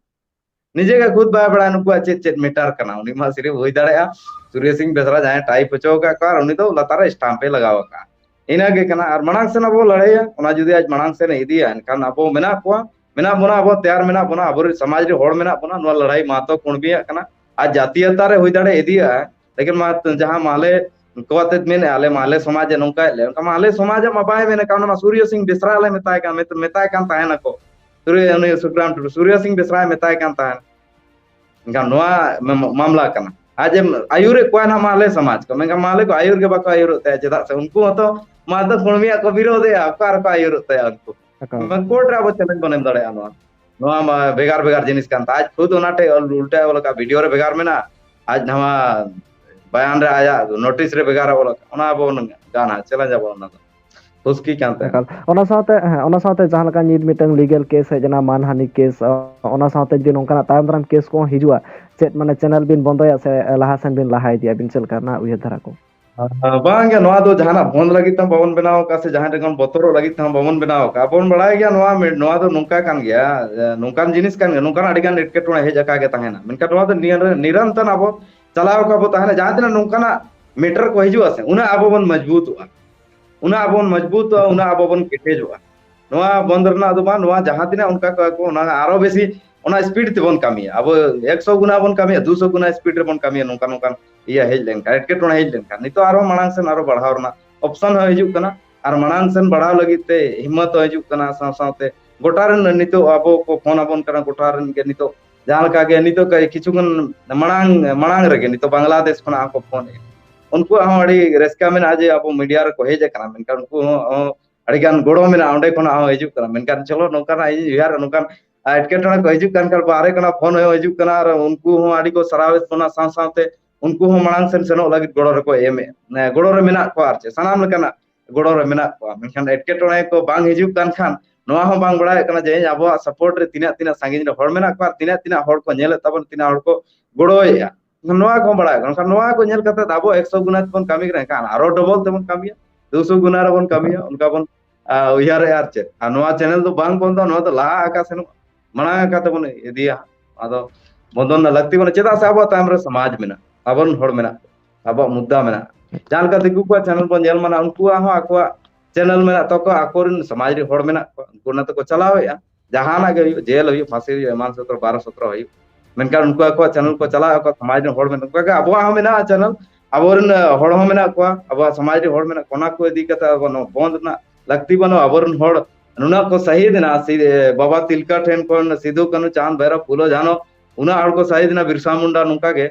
ᱱᱤᱡᱮ ᱜᱮ ᱠᱷᱩᱫ ᱵᱟᱭ ᱵᱟᱲᱟᱭᱟ ᱱᱩᱠᱩᱣᱟᱜ ᱪᱮᱫ ᱪᱮᱫ ᱢᱮᱴᱟᱨ ᱠᱟᱱᱟ᱾ ᱩᱱᱤ ᱢᱟ ᱥᱤᱨᱤᱯ ᱦᱩᱭ ᱫᱟᱲᱮᱭᱟᱜᱼᱟ ᱥᱩᱨᱭᱚ ᱥᱤᱝ ᱵᱮᱥᱨᱟ ᱡᱟᱦᱟᱸᱭ ᱴᱟᱭᱤᱯ ᱦᱚᱪᱚ ᱟᱠᱟᱫ ᱠᱚᱣᱟ, ᱟᱨ ᱩᱱᱤ ᱫᱚ ᱞᱟᱛᱟᱨ ᱨᱮ ᱥᱴᱟᱢᱯ ᱮ ᱞᱟᱜᱟᱣ ᱟᱠᱟᱫᱼᱟ᱾ ᱤᱱᱟᱹᱜᱮ ᱠᱟᱱᱟ᱾ ᱟᱨ ᱢᱟᱲᱟᱝ ᱥᱮᱱ ᱟᱵᱚ ᱞᱟᱹᱲᱦᱟᱹᱭᱟ, ᱚᱱᱟ ᱡᱩᱫᱤ ᱟᱡ ᱢᱟᱲᱟᱝ ᱥᱮᱱ ᱮ ᱤᱫᱤᱭᱟ, ᱮᱱᱠᱷᱟᱱ ᱟᱵᱚ ᱢᱮᱱᱟᱜ ᱠᱚᱣᱟ, ᱢᱮᱱᱟᱜ ᱵᱚᱱᱟ, ᱟᱵᱚ ᱛᱮᱭᱟᱨ ᱢᱮᱱᱟᱜ ᱵᱚᱱᱟ, ᱟᱵᱚᱨᱮᱱ ᱥᱚᱢᱟᱡᱽ ᱨᱮ ᱦᱚᱲ ᱢᱮᱱᱟᱜ ᱵᱚᱱᱟ᱾ ᱱᱚᱣᱟ ᱞᱟᱹᱲᱦᱟᱹᱭ ᱢᱟᱦᱟᱛᱚ ᱠᱩᱬᱵᱤᱭᱟᱜ ᱠᱟᱱᱟ᱾ ᱟᱨ ᱡᱟᱹᱛᱤᱭᱚᱛᱟ ᱨᱮ ᱦᱩᱭ ᱫᱟᱲᱮ ᱤᱫᱤᱭᱟ, ᱞᱮᱠᱤᱱ ᱢᱟ ᱡᱟᱦᱟᱸ ᱢᱟᱦᱞᱮ ᱠᱚ ᱟᱛᱮᱫ ᱢᱮᱱᱮᱫᱼᱟ, ᱟᱞᱮ ᱢᱟᱦᱞᱮ ᱥᱚᱢᱟᱡᱽ ᱮ ᱱᱚᱝᱠᱟᱭᱮᱫ ᱞᱮ, ᱚᱱᱠᱟ ᱢᱟᱦᱞᱮ ᱥᱚᱢᱟᱡᱽ ᱟᱜ ᱢᱟ ᱵᱟᱭ ᱢᱮᱱ ᱠᱟᱜ, ᱚᱱᱟ ᱢᱟ ᱥᱩᱨᱭᱚ ᱥᱤᱝ ᱵᱮᱥᱨᱟ ᱞᱮ ᱢᱮᱛᱟᱭ ᱠᱟᱱ, ᱢᱮᱛ-, ᱢᱮᱛᱟᱭ ᱠᱟᱱ ᱛᱟᱦᱮᱱᱟᱠᱚ᱾ ᱥᱩᱨᱭᱚ, ᱩᱱᱤ ᱥᱩᱠᱨᱟᱢ ᱴᱩᱰᱩ, ᱥᱩᱨᱭᱚ ᱥᱤᱝ ᱵᱮᱥᱨᱟᱭ ᱢᱮᱛᱟᱭ ᱠᱟᱱ ᱛᱟᱦᱮᱱ᱾ ᱮᱱᱠᱷᱟᱱ ᱱᱚᱣᱟ ᱢᱟ-, ᱢᱟ-, ᱢᱟᱢᱞᱟ ᱠᱟᱱᱟ᱾ ᱟᱡ ᱮ ᱟᱹᱭᱩᱨᱮᱫ ᱠᱚᱣᱟ ᱱᱟᱦᱟᱜ ᱢᱟᱦᱞᱮ ᱥᱚᱢᱟᱡᱽ ᱠᱚ, ᱢᱮᱱᱠᱷᱟᱱ ᱢᱟᱦᱞᱮ ᱠᱚ ᱟᱹᱭᱩᱨ ᱜᱮ ᱵᱟᱠᱚ ᱟᱹᱭᱩᱨᱚᱜ ᱛᱟᱭᱟ᱾ ᱪᱮᱫᱟᱜ ᱥᱮ ᱩᱱᱠᱩ ᱦᱚᱸᱛᱚ ᱢᱟᱦᱟᱛᱚ ᱠᱩᱬᱵᱤᱭᱟᱜ ᱠᱚ ᱵᱤᱨᱳᱫᱮᱜᱼᱟ, ᱚᱠᱟ ᱨᱮᱠᱚ ᱟᱹᱭᱩᱨᱚᱜ ᱛᱟᱭᱟ ᱩᱱᱠᱩ? ᱮᱠᱟᱞ᱾ ᱠᱳᱨᱴ ᱨᱮ ᱟᱵᱚ ᱪᱮᱞᱮᱧᱡᱽ ᱵᱚᱱ ᱮᱢ ᱫᱟᱲᱮᱭᱟᱜᱼᱟ ᱱᱚᱣᱟ᱾ ᱱᱚᱣᱟ ᱢᱟ ᱵᱷᱮᱜᱟᱨ ᱵᱷᱮᱜᱟᱨ ᱡᱤᱱᱤᱥ ᱠᱟᱱ ᱛᱟᱭ᱾ ᱟᱡ ᱠᱷᱩᱫ ᱚᱱᱟ ᱴᱷᱮᱡ ᱚᱞ ᱩᱞᱴᱟᱹ ᱚᱞ ᱟᱠᱟᱫ, ᱵᱷᱤᱰᱤᱭᱳ ᱨᱮ ᱵᱷᱮᱜᱟᱨ ᱢᱮᱱᱟᱜᱼᱟ᱾ ᱟᱡ ᱱᱚᱣᱟ ᱵᱟᱭᱟᱱ ᱨᱮ ᱟᱭᱟᱜ ᱱᱳᱴᱤᱥ ᱨᱮ ᱵᱷᱮᱜᱟᱨ ᱚᱞ ᱟᱠᱟᱫ, ᱚᱱᱟ ᱟᱵᱚ ᱵᱚᱱ ᱜᱟᱱᱟ, ᱪᱮᱞᱮᱧᱡᱽ ᱟᱵᱚ ᱚᱱᱟ ᱫᱚ᱾ ᱦᱩᱥᱠᱤ ᱠᱟᱱ ᱛᱟᱭᱟ᱾ ᱮᱠᱟᱞ᱾ ᱚᱱᱟ ᱥᱟᱶᱛᱮ, ᱦᱮᱸ, ᱚᱱᱟ ᱥᱟᱶᱛᱮ ᱡᱟᱦᱟᱸ ᱞᱮᱠᱟ ᱱᱤᱛ ᱢᱤᱫᱴᱟᱝ ᱞᱤᱜᱟᱞ ᱠᱮᱥ ᱦᱮᱡ ᱮᱱᱟ, ᱢᱟᱱᱦᱟᱱᱤ ᱠᱮᱥ, ᱚᱱᱟ ᱥᱟᱶᱛᱮ ᱡᱩᱫᱤ ᱱᱚᱝᱠᱟᱱᱟᱜ ᱛᱟᱭᱚᱢ ᱫᱟᱨᱟᱢ ᱠᱮᱥ ᱠᱚᱦᱚᱸ ᱦᱤᱡᱩᱜᱼᱟ, ᱪᱮᱫ ᱢᱟᱱᱮ ᱪᱮᱱᱮᱞ ᱵᱤᱱ ᱵᱚᱱᱫᱚᱭᱟ ᱥᱮ ᱞᱟᱦᱟ ᱥᱮᱱ ᱵᱤᱱ ᱞᱟᱦᱟ ᱤᱫᱤᱭᱟ, ᱟᱹᱵᱤᱱ ᱪᱮᱫ ᱞᱮᱠᱟ ᱨᱮᱱᱟᱜ ᱩᱭᱦᱟᱹᱨ ᱫᱷᱟᱨᱟ ᱠᱚ? ᱟᱨ ᱵᱟᱝ ᱜᱮ, ᱱᱚᱣᱟ ᱫᱚ ᱡᱟᱦᱟᱱᱟᱜ ᱵᱚᱱᱫ ᱞᱟᱹᱜᱤᱫ ᱛᱮᱦᱚᱸ ᱵᱟᱵᱚᱱ ᱵᱮᱱᱟᱣ ᱟᱠᱟᱫ ᱥᱮ ᱡᱟᱦᱟᱸᱭ ᱴᱷᱮᱱ ᱠᱷᱚᱱ ᱵᱚᱛᱚᱨᱚᱜ ᱞᱟᱹᱜᱤᱫ ᱛᱮᱦᱚᱸ ᱵᱟᱵᱚᱱ ᱵᱮᱱᱟᱣ ᱟᱠᱟᱫ᱾ ᱟᱵᱚ ᱵᱚᱱ ᱵᱟᱲᱟᱭ ᱜᱮᱭᱟ ᱱᱚᱣᱟ ᱢᱤ-, ᱱᱚᱣᱟ ᱫᱚ ᱱᱚᱝᱠᱟ ᱠᱟᱱ ᱜᱮᱭᱟ, ᱮ, ᱱᱚᱝᱠᱟᱱ ᱡᱤᱱᱤᱥ ᱠᱟᱱ ᱜᱮᱭᱟ, ᱱᱚᱝᱠᱟᱱ ᱟᱹᱰᱤ ᱜᱟᱱ ᱮᱴᱠᱮᱴᱚᱬᱮ ᱦᱮᱡ ᱟᱠᱟ ᱜᱮ ᱛᱟᱦᱮᱱᱟ, ᱢᱮᱱᱠᱷᱟᱱ ᱱᱚᱣᱟ ᱫᱚ ᱱᱤᱭᱟᱹ ᱨᱮ ᱱᱤᱨᱚᱱᱛᱚᱨ ᱟᱵᱚ ᱪᱟᱞᱟᱣ ᱟᱠᱟ ᱵᱚ ᱛᱟᱦᱮᱱᱟ᱾ ᱡᱟᱦᱟᱸ ᱛᱤᱱᱟᱹᱜ ᱱᱚᱝᱠᱟᱱᱟᱜ ᱢᱮᱴᱟᱨ ᱠᱚ ᱦᱤᱡᱩᱜᱼᱟ ᱥᱮ, ᱩᱱᱟᱹᱜ ᱟᱵᱚ ᱵᱚᱱ ᱢᱚᱡᱽᱵᱩᱛᱚᱜᱼᱟ, ᱩᱱᱟᱹᱜ ᱟᱵᱚ ᱵᱚᱱ ᱢᱚᱡᱽᱵᱩᱛᱚᱜᱼᱟ, ᱩᱱᱟᱹᱜ ᱟᱵᱚ ᱵᱚᱱ ᱠᱮᱴᱮᱡᱚᱜᱼᱟ᱾ ᱱᱚᱣᱟ ᱵᱚᱱᱫ ᱨᱮᱱᱟᱜ ᱫᱚ ᱵᱟᱝ, ᱱᱚᱣᱟ ᱡᱟᱦᱟᱸ ᱛᱤᱱᱟᱹᱜ ᱚᱱᱠᱟ ᱠᱚ, ᱚᱱᱟ ᱟᱨᱚ ᱵᱮᱥᱤ, ᱚᱱᱟ ᱥᱯᱤᱰ ᱛᱮᱵᱚᱱ ᱠᱟᱹᱢᱤᱭᱟ᱾ ᱟᱵᱚ ᱮᱠᱥᱚ ᱜᱩᱱᱟ ᱵᱚᱱ ᱠᱟᱹᱢᱤᱭᱟ, ᱫᱩᱥᱚ ᱜᱩᱱᱟ ᱥᱯᱤᱰ ᱨᱮᱵᱚᱱ ᱠᱟᱹᱢᱤᱭᱟ᱾ ᱱᱚᱝᱠᱟ, ᱱᱚᱝᱠᱟᱱ ᱤᱭᱟᱹ ᱦᱮᱡ ᱞᱮᱱᱠᱷᱟᱱ, ᱮᱴᱠᱮᱴᱚᱬᱮ ᱦᱮᱡ ᱞᱮᱱᱠᱷᱟᱱ, ᱱᱤᱛᱚᱜ ᱟᱨᱦᱚᱸ ᱢᱟᱲᱟᱝ ᱥᱮᱱ ᱟᱨᱦᱚᱸ ᱵᱟᱲᱦᱟᱣ ᱨᱮᱱᱟᱜ ᱚᱯᱥᱚᱱ ᱦᱚᱸ ᱦᱤᱡᱩᱜ ᱠᱟᱱᱟ᱾ ᱟᱨ ᱢᱟᱲᱟᱝ ᱥᱮᱱ ᱵᱟᱲᱦᱟᱣ ᱞᱟᱹᱜᱤᱫ ᱛᱮ ᱦᱤᱢᱢᱚᱛ ᱦᱚᱸ ᱦᱤᱡᱩᱜ ᱠᱟᱱᱟ᱾ ᱥᱟᱶ ᱥᱟᱶᱛᱮ ᱜᱚᱴᱟ ᱨᱮᱱ ᱱᱤᱛᱚᱜ ᱟᱵᱚ ᱠᱚ ᱯᱷᱳᱱ ᱟᱵᱚᱱ ᱠᱟᱱᱟ, ᱜᱚᱴᱟ ᱨᱮᱱ ᱜᱮ ᱱᱤᱛᱚᱜ ᱡᱟᱦᱟᱸ ᱞᱮᱠᱟ ᱜᱮ ᱱᱤᱛᱚᱜ ᱠᱤᱪᱷᱩ ᱠᱷᱚᱱ ᱢᱟᱲᱟᱝ, ᱢᱟᱲᱟᱝ ᱨᱮᱜᱮ ᱱᱤᱛᱚᱜ ᱵᱟᱝᱞᱟᱫᱮᱥ ᱠᱷᱚᱱᱟᱜ ᱦᱚᱸᱠᱚ ᱯᱷᱳᱱ ᱮᱫᱟ᱾ ᱩᱱᱠᱩᱣᱟᱜ ᱦᱚᱸ ᱟᱹᱰᱤ ᱨᱟᱹᱥᱠᱟᱹ ᱢᱮᱱᱟᱜᱼᱟ ᱡᱮ ᱟᱵᱚ ᱢᱤᱰᱤᱭᱟ ᱨᱮᱠᱚ ᱦᱮᱡ ᱟᱠᱟᱱᱟ, ᱢᱮᱱᱠᱷᱟᱱ ᱩᱱᱠᱩ ᱦᱚᱸ, ᱦᱚᱸ ᱟᱹᱰᱤ ᱜᱟᱱ ᱜᱚᱲᱚ ᱢᱮᱱᱟᱜᱼᱟ, ᱚᱸᱰᱮ ᱠᱷᱚᱱᱟᱜ ᱦᱚᱸ ᱦᱤᱡᱩᱜ ᱠᱟᱱᱟ᱾ ᱢᱮᱱᱠᱷᱟᱱ ᱪᱚᱞᱚ, ᱱᱚᱝᱠᱟᱱᱟᱜ ᱤᱧ ᱩᱭᱦᱟᱹᱨᱟ, ᱱᱚᱝᱠᱟᱱ ᱮᱴᱠᱮᱴᱚᱬᱮ ᱠᱚ ᱦᱤᱡᱩᱜ ᱠᱟᱱ ᱠᱷᱟᱱ, ᱵᱟᱦᱨᱮ ᱠᱷᱚᱱᱟᱜ ᱯᱷᱳᱱ ᱦᱚᱸ ᱦᱤᱡᱩᱜ ᱠᱟᱱᱟ ᱟᱨ ᱩᱱᱠᱩ ᱦᱚᱸ ᱟᱹᱰᱤ ᱠᱚ ᱥᱟᱨᱦᱟᱣᱮᱫ ᱵᱚᱱᱟ, ᱥᱟᱶ ᱥᱟᱶᱛᱮ ᱩᱱᱠᱩ ᱦᱚᱸ ᱢᱟᱲᱟᱝ ᱥᱮᱱ ᱥᱮᱱᱚᱜ ᱞᱟᱹᱜᱤᱫ ᱜᱚᱲᱚ ᱨᱮᱠᱚ ᱮᱢᱮᱫ, ᱜᱚᱲᱚ ᱨᱮ ᱢᱮᱱᱟᱜ ᱠᱚᱣᱟ᱾ ᱟᱨ ᱪᱮᱫ ᱥᱟᱱᱟᱢ ᱞᱮᱠᱟᱱᱟᱜ ᱜᱚᱲᱚ ᱨᱮ ᱢᱮᱱᱟᱜ ᱠᱚᱣᱟ, ᱢᱮᱱᱠᱷᱟᱱ ᱮᱴᱠᱮᱴᱚᱬᱮ ᱠᱚ ᱵᱟᱝ ᱦᱤᱡᱩᱜ ᱠᱟᱱ ᱠᱷᱟᱱ, ᱱᱚᱣᱟ ᱦᱚᱸ ᱵᱟᱝ ᱵᱟᱲᱟᱭᱚᱜ ᱠᱟᱱᱟ ᱡᱮ ᱤᱧ ᱟᱵᱚᱣᱟᱜ ᱥᱟᱯᱳᱨᱴ ᱨᱮ ᱛᱤᱱᱟᱹᱜ, ᱛᱤᱱᱟᱹᱜ ᱥᱟᱺᱜᱤᱧ ᱨᱮ ᱦᱚᱲ ᱢᱮᱱᱟᱜ ᱠᱚᱣᱟ ᱟᱨ ᱛᱤᱱᱟᱹᱜ, ᱛᱤᱱᱟᱹᱜ ᱦᱚᱲ ᱠᱚ ᱧᱮᱞᱮᱫ ᱛᱟᱵᱚᱱ, ᱛᱤᱱᱟᱹᱜ ᱦᱚᱲ ᱠᱚ ᱜᱚᱲᱚᱭᱮᱫᱼᱟ᱾ ᱱᱚᱣᱟ ᱠᱚ ᱵᱟᱲᱟᱭᱚᱜ ᱠᱟᱱᱟ᱾ ᱢᱮᱱᱠᱷᱟᱱ ᱱᱚᱣᱟ ᱠᱚ ᱧᱮᱞ ᱠᱟᱛᱮ ᱟᱵᱚ ᱮᱠᱥᱚ ᱜᱩᱱᱟ ᱛᱮᱵᱚᱱ ᱠᱟᱹᱢᱤ ᱠᱟᱱᱟ, ᱮᱱᱠᱷᱟᱱ ᱟᱨᱚ ᱰᱚᱵᱚᱞ ᱛᱮᱵᱚᱱ ᱠᱟᱹᱢᱤᱭᱟ, ᱫᱩᱥᱚ ᱜᱩᱱᱟ ᱨᱮᱵᱚᱱ ᱠᱟᱹᱢᱤᱭᱟ, ᱚᱱᱠᱟ ᱵᱚᱱ, ᱟ, ᱩᱭᱦᱟᱹᱨᱮᱜᱼᱟ᱾ ᱟᱨ ᱪᱮᱫ, ᱟᱨ ᱱᱚᱣᱟ ᱪᱮᱱᱮᱞ ᱫᱚ ᱵᱟᱝ ᱵᱚᱱᱫᱚ, ᱱᱚᱣᱟ ᱫᱚ ᱞᱟᱦᱟ ᱟᱠᱟ ᱥᱮᱱᱚᱜᱼᱟ, ᱢᱟᱲᱟᱝ ᱟᱠᱟ ᱛᱮᱵᱚᱱ ᱤᱫᱤᱭᱟ᱾ ᱟᱫᱚ ᱵᱚᱱᱫᱚ ᱨᱮᱱᱟᱜ ᱞᱟᱹᱠᱛᱤ ᱵᱟᱹᱱᱩᱜᱼᱟ, ᱪᱮᱫᱟᱜ ᱥᱮ ᱟᱵᱚᱣᱟᱜ ᱛᱟᱭᱚᱢ ᱨᱮ ᱥᱚᱢᱟᱡᱽ ᱢᱮᱱᱟᱜᱼᱟ, ᱟᱵᱚᱨᱮᱱ ᱦᱚᱲ ᱢᱮᱱᱟᱜ ᱠᱚᱣᱟ, ᱟᱵᱚᱣᱟᱜ ᱢᱩᱫᱽᱫᱟ ᱢᱮᱱᱟᱜᱼᱟ᱾ ᱡᱟᱦᱟᱸ ᱞᱮᱠᱟ ᱫᱤᱠᱩ ᱠᱚᱣᱟᱜ ᱪᱮᱱᱮᱞ ᱵᱚᱱ ᱧᱮᱞ ᱢᱟᱱᱟ, ᱩᱱᱠᱩᱣᱟᱜ ᱦᱚᱸ ᱟᱠᱚᱣᱟᱜ ᱪᱮᱱᱮᱞ ᱢᱮᱱᱟᱜ ᱛᱟᱠᱚᱣᱟ, ᱟᱠᱚᱨᱮᱱ ᱥᱚᱢᱟᱡᱽ ᱨᱮᱱ ᱦᱚᱲ ᱢᱮᱱᱟᱜ ᱠᱚᱣᱟ, ᱩᱱᱠᱩ ᱚᱱᱟ ᱛᱮᱠᱚ ᱪᱟᱞᱟᱣᱮᱫᱼᱟ᱾ ᱡᱟᱦᱟᱱᱟᱜ ᱜᱮ ᱦᱩᱭᱩᱜ, ᱡᱮᱞ ᱦᱩᱭᱩᱜ, ᱯᱷᱟᱸᱥᱤ ᱦᱩᱭᱩᱜ, ᱮᱢᱟᱱ ᱥᱚᱛᱨᱚ ᱵᱟᱨᱚ ᱥᱚᱛᱨᱚ ᱦᱩᱭᱩᱜ, ᱢᱮᱱᱠᱷᱟᱱ ᱩᱱᱠᱩ ᱟᱠᱚᱣᱟᱜ ᱪᱮᱱᱮᱞ ᱠᱚ ᱪᱟᱞᱟᱣᱮᱫᱼᱟ, ᱟᱠᱚᱣᱟᱜ ᱥᱚᱢᱟᱡᱽ ᱨᱮᱱ ᱦᱚᱲ ᱢᱮᱱᱟᱜ ᱠᱚᱣᱟ᱾ ᱚᱱᱠᱟᱜᱮ ᱟᱵᱚᱣᱟᱜ ᱦᱚᱸ ᱢᱮᱱᱟᱜᱼᱟ ᱪᱮᱱᱮᱞ, ᱟᱵᱚᱨᱮᱱ ᱦᱚᱲ ᱦᱚᱸ ᱢᱮᱱᱟᱜ ᱠᱚᱣᱟ, ᱟᱵᱚᱣᱟᱜ ᱥᱚᱢᱟᱡᱽ ᱨᱮᱱ ᱦᱚᱲ ᱢᱮᱱᱟᱜ ᱠᱚᱣᱟ᱾ ᱚᱱᱟ ᱠᱚ ᱤᱫᱤ ᱠᱟᱛᱮ ᱟᱵᱚ ᱱᱚᱣᱟ ᱵᱚᱱᱫ ᱨᱮᱱᱟᱜ ᱞᱟᱹᱠᱛᱤ ᱵᱟᱹᱱᱩᱜᱼᱟ᱾ ᱟᱵᱚᱨᱮᱱ ᱦᱚᱲ ᱱᱩᱱᱟᱹᱜ ᱠᱚ ᱥᱟᱹᱦᱤᱫ ᱮᱱᱟ, ᱥᱤ-, ᱵᱟᱵᱟ ᱛᱤᱞᱠᱟᱹ ᱴᱷᱮᱱ ᱠᱷᱚᱱ ᱥᱤᱫᱩ, ᱠᱟᱹᱱᱦᱩ, ᱪᱟᱸᱫᱽ, ᱵᱷᱟᱭᱨᱚ, ᱯᱷᱩᱞᱳ, ᱡᱷᱟᱱᱚ, ᱩᱱᱟᱹᱜ ᱦᱚᱲ ᱠᱚ ᱥᱟᱹᱦᱤᱫ ᱮᱱᱟ, ᱵᱤᱨᱥᱟ ᱢᱩᱱᱰᱟ, ᱱᱚᱝᱠᱟ ᱜᱮ᱾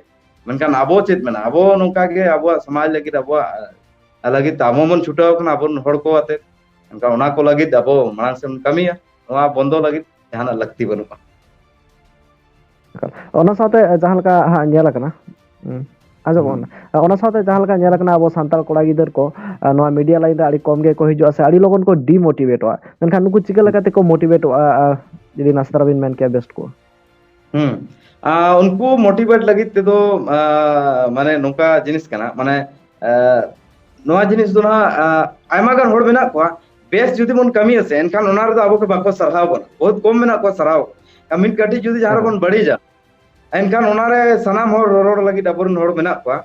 ᱢᱮᱱᱠᱷᱟᱱ ᱟᱵᱚ ᱪᱮᱫ ᱢᱮᱱᱟᱜᱼᱟ? ᱟᱵᱚ ᱱᱚᱝᱠᱟ ᱜᱮ ᱟᱵᱚᱣᱟᱜ ᱥᱚᱢᱟᱡᱽ ᱞᱟᱹᱜᱤᱫ, ᱟᱵᱚᱣᱟᱜ ᱞᱟᱹᱜᱤᱫ ᱛᱮ ᱟᱵᱚ ᱵᱚᱱ ᱪᱷᱩᱴᱟᱹᱣ ᱟᱠᱟᱱᱟ, ᱟᱵᱚᱨᱮᱱ ᱦᱚᱲ ᱠᱚ ᱟᱛᱮ᱾ ᱢᱮᱱᱠᱷᱟᱱ ᱚᱱᱟ ᱠᱚ ᱞᱟᱹᱜᱤᱫ ᱟᱵᱚ ᱢᱟᱲᱟᱝ ᱥᱮᱫ ᱵᱚᱱ ᱠᱟᱹᱢᱤᱭᱟ, ᱱᱚᱣᱟ ᱵᱚᱱᱫᱚ ᱞᱟᱹᱜᱤᱫ ᱡᱟᱦᱟᱱᱟᱜ ᱞᱟᱹᱠᱛᱤ ᱵᱟᱹᱱᱩᱜᱼᱟ᱾ ᱚᱱᱟ ᱥᱟᱶᱛᱮ ᱡᱟᱦᱟᱸ ᱞᱮᱠᱟ ᱦᱟᱸᱜ ᱧᱮᱞ ᱟᱠᱟᱱᱟ, ᱦᱩᱸ, ᱟᱸᱡᱚᱢᱚᱜ ᱠᱟᱱᱟ᱾ ᱚᱱᱟ ᱥᱟᱶᱛᱮ ᱡᱟᱦᱟᱸ ᱞᱮᱠᱟ ᱧᱮᱞ ᱟᱠᱟᱱᱟ, ᱟᱵᱚ ᱥᱟᱱᱛᱟᱲ ᱠᱚᱲᱟ ᱜᱤᱫᱟᱹᱨ ᱠᱚ, ᱟᱨ ᱱᱚᱣᱟ ᱢᱤᱰᱤᱭᱟ ᱞᱟᱭᱤᱱ ᱨᱮ ᱟᱹᱰᱤ ᱠᱚᱢ ᱜᱮᱠᱚ ᱦᱤᱡᱩᱜᱼᱟ ᱥᱮ ᱟᱹᱰᱤ ᱞᱚᱜᱚᱱ ᱠᱚ ᱰᱤᱢᱳᱴᱤᱵᱷᱮᱴᱚᱜᱼᱟ᱾ ᱢᱮᱱᱠᱷᱟᱱ ᱱᱩᱠᱩ ᱪᱤᱠᱟᱹ ᱞᱮᱠᱟ ᱛᱮᱠᱚ ᱢᱳᱴᱤᱵᱷᱮᱴᱚᱜᱼᱟ, ᱟᱨ ᱡᱩᱫᱤ ᱱᱟᱥᱮ ᱫᱷᱟᱨᱟ ᱵᱤᱱ ᱢᱮᱱ ᱠᱮᱭᱟ, ᱵᱮᱥᱴ ᱠᱚᱜᱼᱟ᱾ ᱦᱩᱸ᱾ ᱟᱨ ᱩᱱᱠᱩ ᱢᱳᱴᱤᱵᱷᱮᱴ ᱞᱟᱹᱜᱤᱫ ᱛᱮᱫᱚ, ᱟᱨ, ᱢᱟᱱᱮ, ᱱᱚᱝᱠᱟ ᱡᱤᱱᱤᱥ ᱠᱟᱱᱟ, ᱢᱟᱱᱮ, ᱟᱨ, ᱱᱚᱣᱟ ᱡᱤᱱᱤᱥ ᱫᱚ ᱱᱟᱦᱟᱜ, ᱟᱨ, ᱟᱭᱢᱟ ᱜᱟᱱ ᱦᱚᱲ ᱢᱮᱱᱟᱜ ᱠᱚᱣᱟ, ᱵᱮᱥ ᱡᱩᱫᱤ ᱵᱚᱱ ᱠᱟᱹᱢᱤᱭᱟ ᱥᱮ, ᱮᱱᱠᱷᱟᱱ ᱚᱱᱟ ᱨᱮᱫᱚ ᱟᱵᱚ ᱠᱚ ᱵᱟᱠᱚ ᱥᱟᱨᱦᱟᱣ ᱵᱚᱱᱟ, ᱵᱚᱦᱩᱛ ᱠᱚᱢ ᱢᱮᱱᱟᱜ ᱠᱚᱣᱟ ᱥᱟᱨᱦᱟᱣ᱾ ᱟᱨ ᱢᱤᱫ ᱠᱟᱹᱴᱤᱡ ᱡᱩᱫᱤ ᱡᱟᱦᱟᱸ ᱨᱮᱵᱚᱱ ᱵᱟᱹᱲᱤᱡᱟ, ᱮᱱᱠᱷᱟᱱ ᱚᱱᱟᱨᱮ ᱥᱟᱱᱟᱢ ᱦᱚᱲ ᱨᱚᱨᱚᱲ ᱞᱟᱹᱜᱤᱫ ᱟᱵᱚᱨᱮᱱ ᱦᱚᱲ ᱢᱮᱱᱟᱜ ᱠᱚᱣᱟ᱾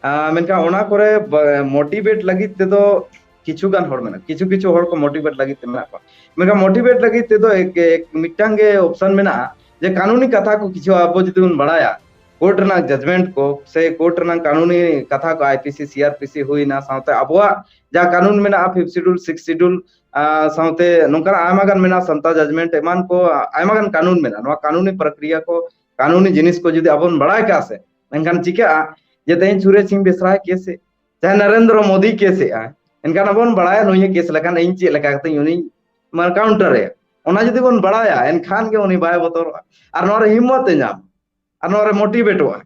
ᱟᱨ ᱢᱮᱱᱠᱷᱟᱱ ᱚᱱᱟ ᱠᱚᱨᱮ ᱵᱟ-, ᱢᱳᱴᱤᱵᱷᱮᱴ ᱞᱟᱹᱜᱤᱫ ᱛᱮᱫᱚ ᱠᱤᱪᱷᱩ ᱜᱟᱱ ᱦᱚᱲ ᱢᱮᱱᱟᱜ, ᱠᱤᱪᱷᱩ ᱠᱤᱪᱷᱩ ᱦᱚᱲ ᱠᱚ ᱢᱳᱴᱤᱵᱷᱮᱴ ᱞᱟᱹᱜᱤᱫ ᱛᱮ ᱢᱮᱱᱟᱜ ᱠᱚᱣᱟ᱾ ᱢᱮᱱᱠᱷᱟᱱ ᱢᱳᱴᱤᱵᱷᱮᱴ ᱞᱟᱹᱜᱤᱫ ᱛᱮᱫᱚ ᱮᱠ-, ᱮᱠ-, ᱢᱤᱫᱴᱟᱝ ᱜᱮ ᱚᱯᱥᱚᱱ ᱢᱮᱱᱟᱜᱼᱟ, ᱡᱮ ᱠᱟᱹᱱᱩᱱᱤ ᱠᱟᱛᱷᱟ ᱠᱚ ᱠᱤᱪᱷᱩ ᱟᱵᱚ ᱡᱩᱫᱤ ᱵᱚᱱ ᱵᱟᱲᱟᱭᱟ, ᱠᱳᱨᱴ ᱨᱮᱱᱟᱜ ᱡᱟᱡᱽᱢᱮᱱᱴ ᱠᱚ ᱥᱮ ᱠᱳᱨᱴ ᱨᱮᱱᱟᱜ ᱠᱟᱹᱱᱩᱱᱤ ᱠᱟᱛᱷᱟ ᱠᱚ, ᱟᱭᱯᱤᱥᱤ, ᱥᱤᱟᱨᱯᱤᱥᱤ ᱦᱩᱭᱱᱟ, ᱥᱟᱶᱛᱮ ᱟᱵᱚᱣᱟᱜ ᱡᱟᱦᱟᱸ ᱠᱟᱹᱱᱩᱱ ᱢᱮᱱᱟᱜᱼᱟ, ᱯᱷᱤᱯᱛᱷ ᱥᱤᱰᱩᱞ, ᱥᱤᱠᱥ ᱥᱤᱰᱩᱞ, ᱟᱨ ᱥᱟᱶᱛᱮ ᱱᱚᱝᱠᱟᱱᱟᱜ ᱟᱭᱢᱟ ᱜᱟᱱ ᱢᱮᱱᱟᱜᱼᱟ, ᱥᱟᱱᱛᱟᱲ ᱡᱟᱡᱽᱢᱮᱱᱴ, ᱮᱢᱟᱱ ᱠᱚ ᱟᱭᱢᱟ ᱜᱟᱱ ᱠᱟᱹᱱᱩᱱ ᱢᱮᱱᱟᱜᱼᱟ᱾ ᱱᱚᱣᱟ ᱠᱟᱹᱱᱩᱱᱤ ᱯᱨᱚᱠᱨᱤᱭᱟ ᱠᱚ, ᱠᱟᱹᱱᱩᱱᱤ ᱡᱤᱱᱤᱥ ᱠᱚ ᱡᱩᱫᱤ ᱟᱵᱚ ᱵᱚᱱ ᱵᱟᱲᱟᱭ ᱠᱟᱜᱼᱟ ᱥᱮ, ᱮᱱᱠᱷᱟᱱ ᱪᱤᱠᱟᱹᱜᱼᱟ ᱡᱮ ᱛᱮᱦᱮᱧ ᱥᱩᱨᱮᱥ ᱥᱤᱝ ᱵᱮᱥᱨᱟᱭ ᱠᱮᱥ ᱮᱫ, ᱪᱟᱦᱮ ᱱᱚᱨᱮᱱᱫᱨᱚ ᱢᱳᱫᱤ ᱠᱮᱥ ᱮᱫᱼᱟᱭ, ᱮᱱᱠᱷᱟᱱ ᱟᱵᱚ ᱵᱚᱱ ᱵᱟᱲᱟᱭᱟ ᱱᱩᱭ ᱮ ᱠᱮᱥ ᱞᱮᱠᱷᱟᱱ ᱤᱧ ᱪᱮᱫ ᱞᱮᱠᱟ ᱠᱟᱛᱮ ᱩᱱᱤ ᱢᱟᱱᱮ ᱠᱟᱣᱩᱱᱴᱟᱨ ᱮᱭᱟ᱾ ᱚᱱᱟ ᱡᱩᱫᱤ ᱵᱚᱱ ᱵᱟᱲᱟᱭᱟ, ᱮᱱᱠᱷᱟᱱ ᱜᱮ ᱩᱱᱤ ᱵᱟᱭ ᱵᱚᱛᱚᱨᱚᱜᱼᱟ ᱟᱨ ᱱᱚᱣᱟ ᱨᱮ ᱦᱤᱢᱢᱚᱛ ᱮ ᱧᱟᱢ ᱟᱨ ᱱᱚᱣᱟ ᱨᱮ ᱢᱳᱴᱤᱵᱷᱮᱴᱚᱜᱼᱟ᱾